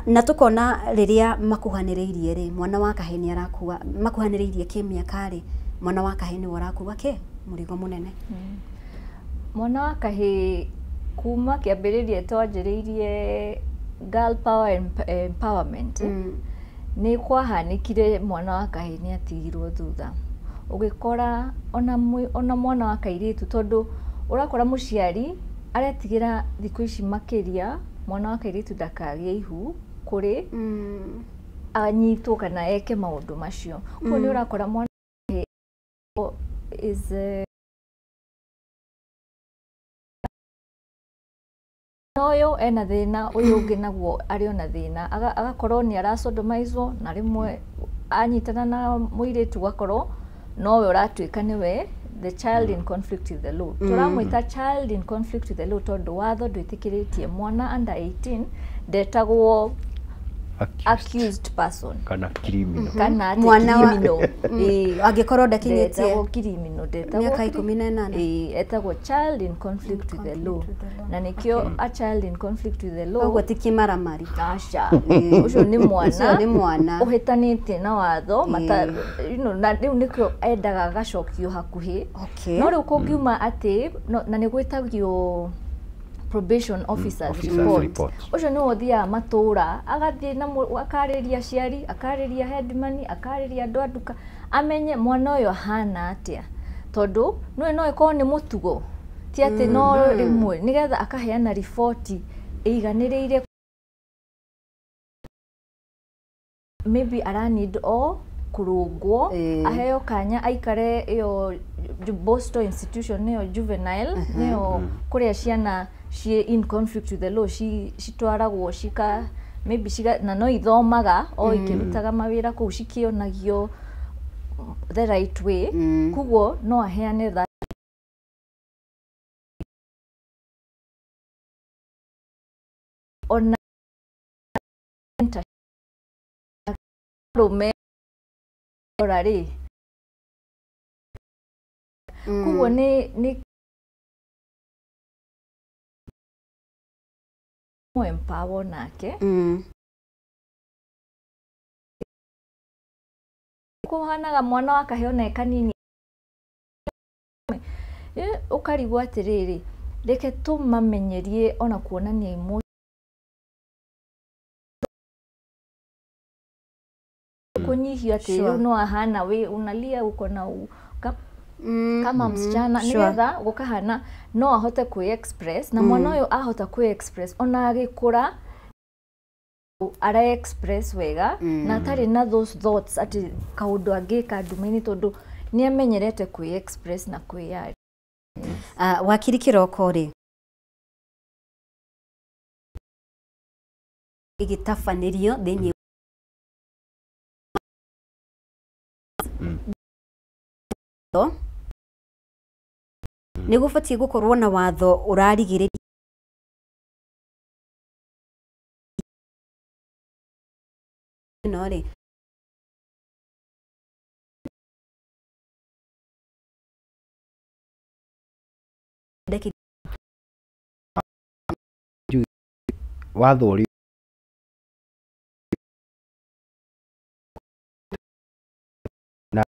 Na tũkona rĩrĩa makuhanĩrĩirie rĩ, mwana wa kahĩĩ nĩ arakua, makuhanĩrĩirie kĩmĩaka rĩ, mwana wa kahĩĩ nĩwe ũrakua kĩ mũrigo mũnene. Mwana wa kahĩĩ kuma kĩambĩrĩria twanjĩrĩirie girl power empowerment, nĩ kwahanĩkire mwana wa kahĩĩ nĩ atigirwo thutha. Ũgĩkora ona mwana wa kairĩtu, tondũ ũrakora mũciari aretigĩra thikũ ici makĩria mwana wa kairĩtu ndakagĩe ihu kũrĩ anyitwo kana eke maũndũ macio. Koguo nĩ ũrakora mwana is ũyũ ena thĩna, ũyũ ũngĩ naguo arĩ ona thĩna, agakorwo nĩ arasodomizwo, na rĩmwe anyitana na mũirĩtu gakorwo nowe ũratuĩka nĩwe the child in conflict with the law. Tũramwĩta child in conflict with the law tondũ watho ndwĩtĩkĩrĩtie mwana under 18 ndetagwo accused person kana criminal. Kana mwana wa criminal. Angĩkorwo ndakinyĩtie ndetagwo criminal, ndetagwo mĩaka 18. Etagwo child in conflict with the law, na nĩkĩo a child in conflict with the law ũguo ti kĩmaramari. Aca, ũcio nĩ mwana, ũcio nĩ mwana ũhĩtanĩtie na watho mata, you know, na rĩu nĩkĩo endaga agacokio hakuhĩ. No rĩu kũngiuma atĩ na nĩ gwĩtagio probation officers report, ũcio nĩwe ũthiaga matũra, agathiĩ na akarĩria aciari, akarĩria headman, akarĩria andũ a nduka, amenye mwana ũyũ ahana atĩa, tondũ nĩwe no ĩkorwo nĩ mũtugo, ti atĩ no rĩmwe, nĩgetha akaheana riboti ĩiganĩrĩire. Maybe araneed o kũrũngwo, aheo kanya aikare ĩyo Boston institution, nĩyo juvenile, nĩyo kũrĩa ciana ciĩ in conflict with the law citwaragwo cika maybe cika, na no ithomaga o ikĩrutaga mawĩra kũu cikĩonagio the right way. Koguo no aheane that ona rũme ora rĩ. Koguo nĩ empower nake. Kũhanaga mwana wa kahĩĩ ona e kanini, ũkarigwo atĩrĩrĩ, reke tũmamenyerie ona kuonania emotion, kũnyihio atĩ rĩu no ahana we unalia uko na kama msichana, nĩgetha gũkahana no ahote kwĩ express, na mwana ũyũ ahota kwĩ express ona agĩkũra ara express wega, na atarĩ na those thoughts atĩ kaũndũ angĩka nduma-inĩ, tondũ nĩ amenyerete kwĩ express na kwĩyaria. Wakiri Kĩroko rĩ, ĩgĩtabanĩrio thĩinĩ Nĩ gũbatiĩ gũkorwo na watho ũrarigĩrĩria ĩno rĩ. Watho ũrĩ na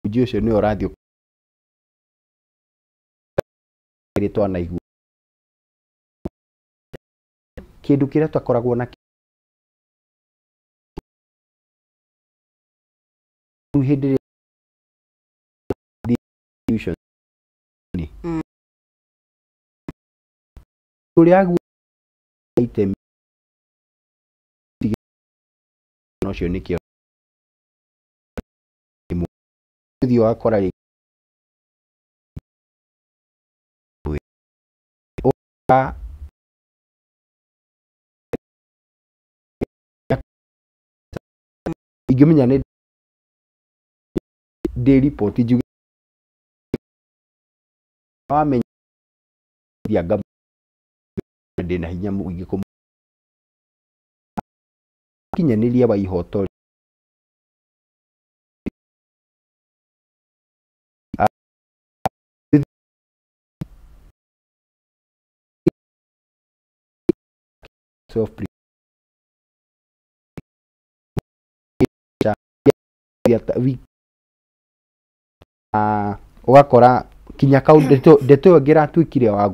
mũnjĩ ũcio nĩwe ũrathiĩ twanaigua kĩndũ kĩrĩa twakoragwo nakĩo hĩndĩ ĩrĩa ũrĩa itemi ũcio nĩkĩo ũthiĩ ũgakora ingĩmenya nĩ ndĩ riboti njuge wamenya ndĩna hinya mũingĩ kinyanĩria wa ihoto. Self ũgakora kinya ndeto ĩyo ĩngĩratuĩkire wa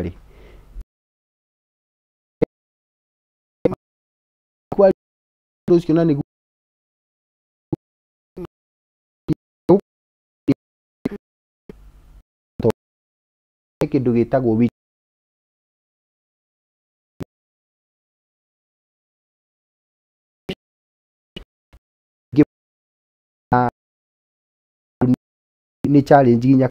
rĩ ũcio na nĩguo kĩndũ gĩtagwo nĩ challenge nginya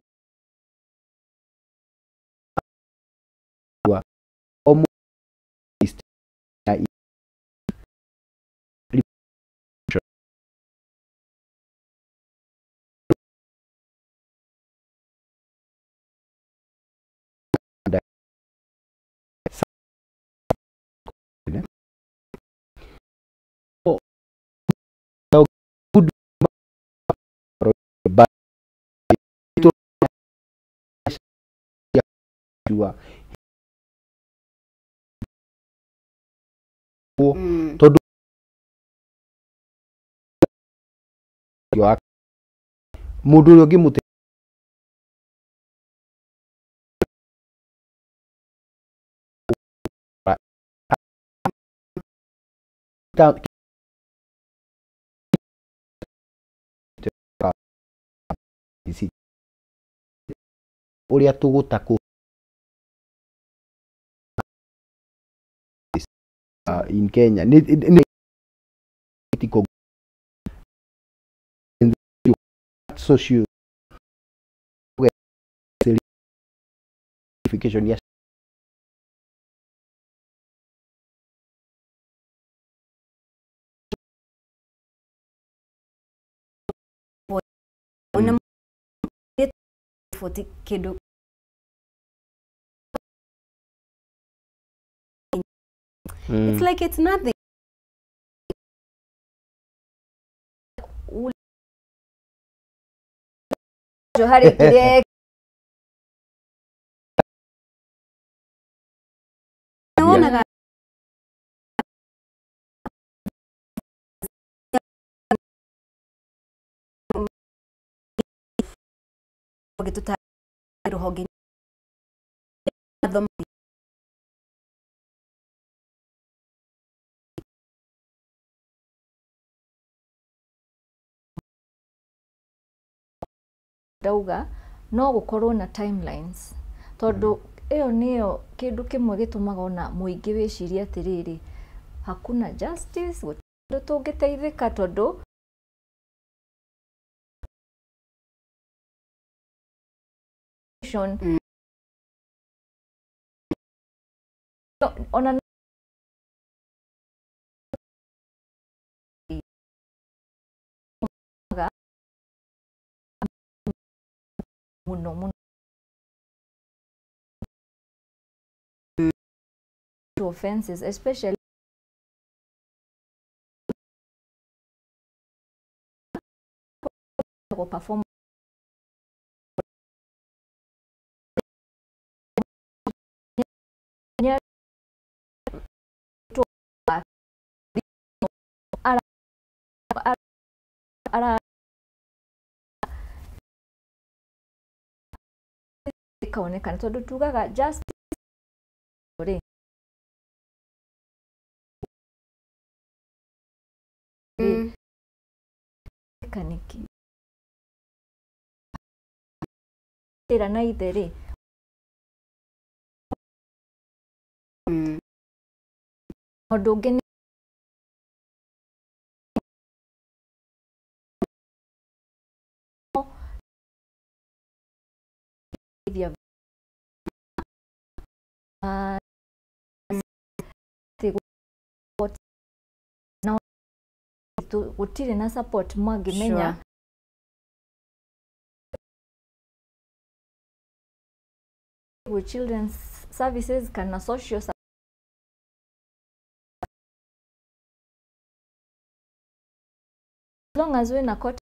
tondu mundu uria ungimute uria tugutaku in Kenya ni social verification, yes. It's like it's nothing. Harĩ kĩrĩa wonaga rũhonge ndauga no gukorwo na timelines tondu iyo niyo kindu kimwe gitumaga ona muingi wicirie atiriri hakuna justice gũtirĩ tungiteithika tondu Ona muno muno to offenses, especially perform ikaonekana tondu tugaga justice ri kaniki tera na ithe ri undu ungi gutire na support mwangimenya. Sure. With children's services kana social as long as we na court.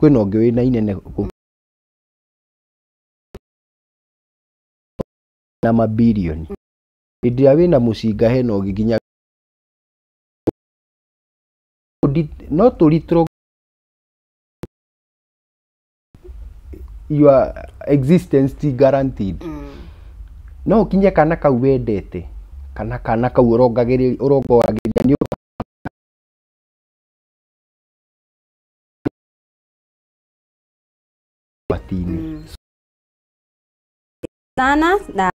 Kwĩna ũngĩ wĩna inene na mabirioni hĩndĩ ĩrĩa wĩna mũcinga hena ũngĩ nginya no tũritũrwo your existence ti guaranteed. No ũkinye kana kau wendete kana kana kau ũrongoagĩria nĩ ũgwati-inĩ sana na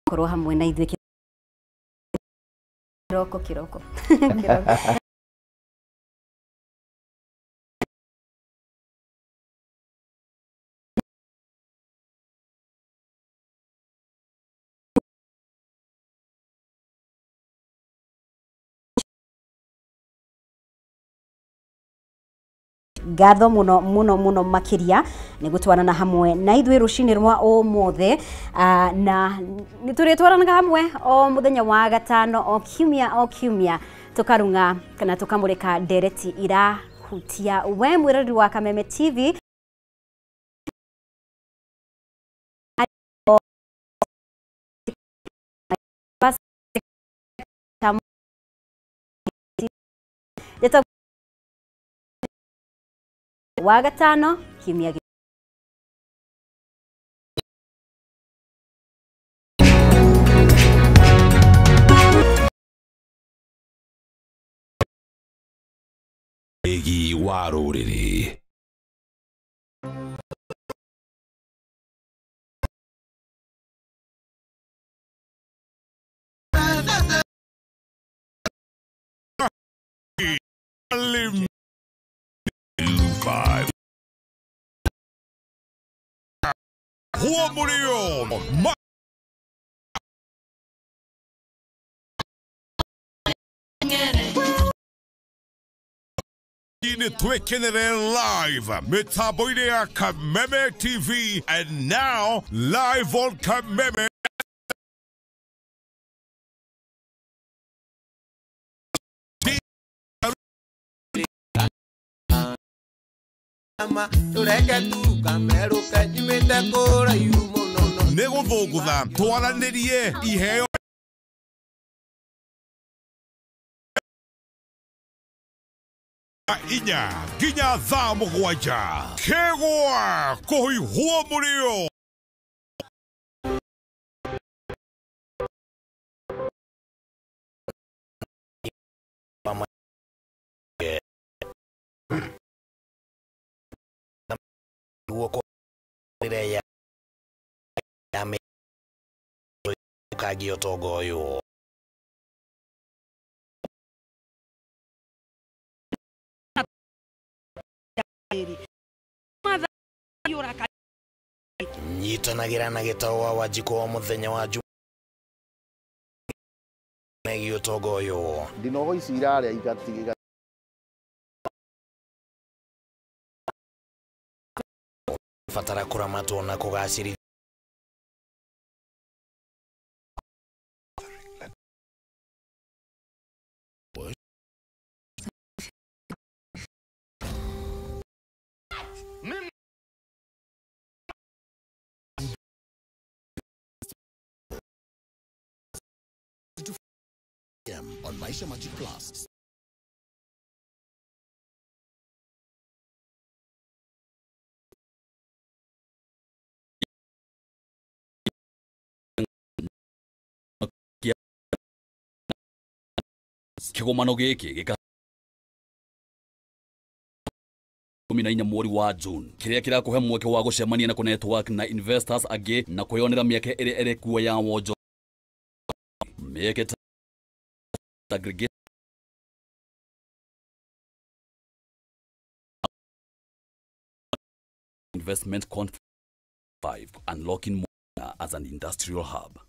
korwo hamwe na ithuĩ kiroko kiroko ngatho muno muno muno makiria ni gutwarana hamwe na ithuĩ rucini rwa umuthi na ni tũrĩtwaranaga hamwe o muthenya wa gatano o kiumia tukarunga kana tukamurika ndereti irahutia we mwirori wa Kameme TV. Wa gatano kiumia. Egi wa rũrĩrĩ. Five. Live Metaboidea Kameme TV and now live on Kameme. Nĩgũthũngũtha twaranĩrie iheo inya nginya thaa mũgwanja kĩgwa kũhiũhwo mũrĩo. Guoko ya kangia utonga uyu. Nyitanagira na Gitau wa Wanjikũ o muthenya wa Jumaa megiĩ ũtonga ũyũ. Ndinogo ici irarĩa igatigĩra batara kũramatwo na kũgacĩrithio. On Maisha Magic Plus. Kigomano giki gika 14 mweri wa June kiria kirakuhe mweke wa gucemania na ku-network na investors angi na kwiyonera mieke iria iri kuo ya wonjo mieke ta aggregate investment conference 5 unlocking more as an industrial hub.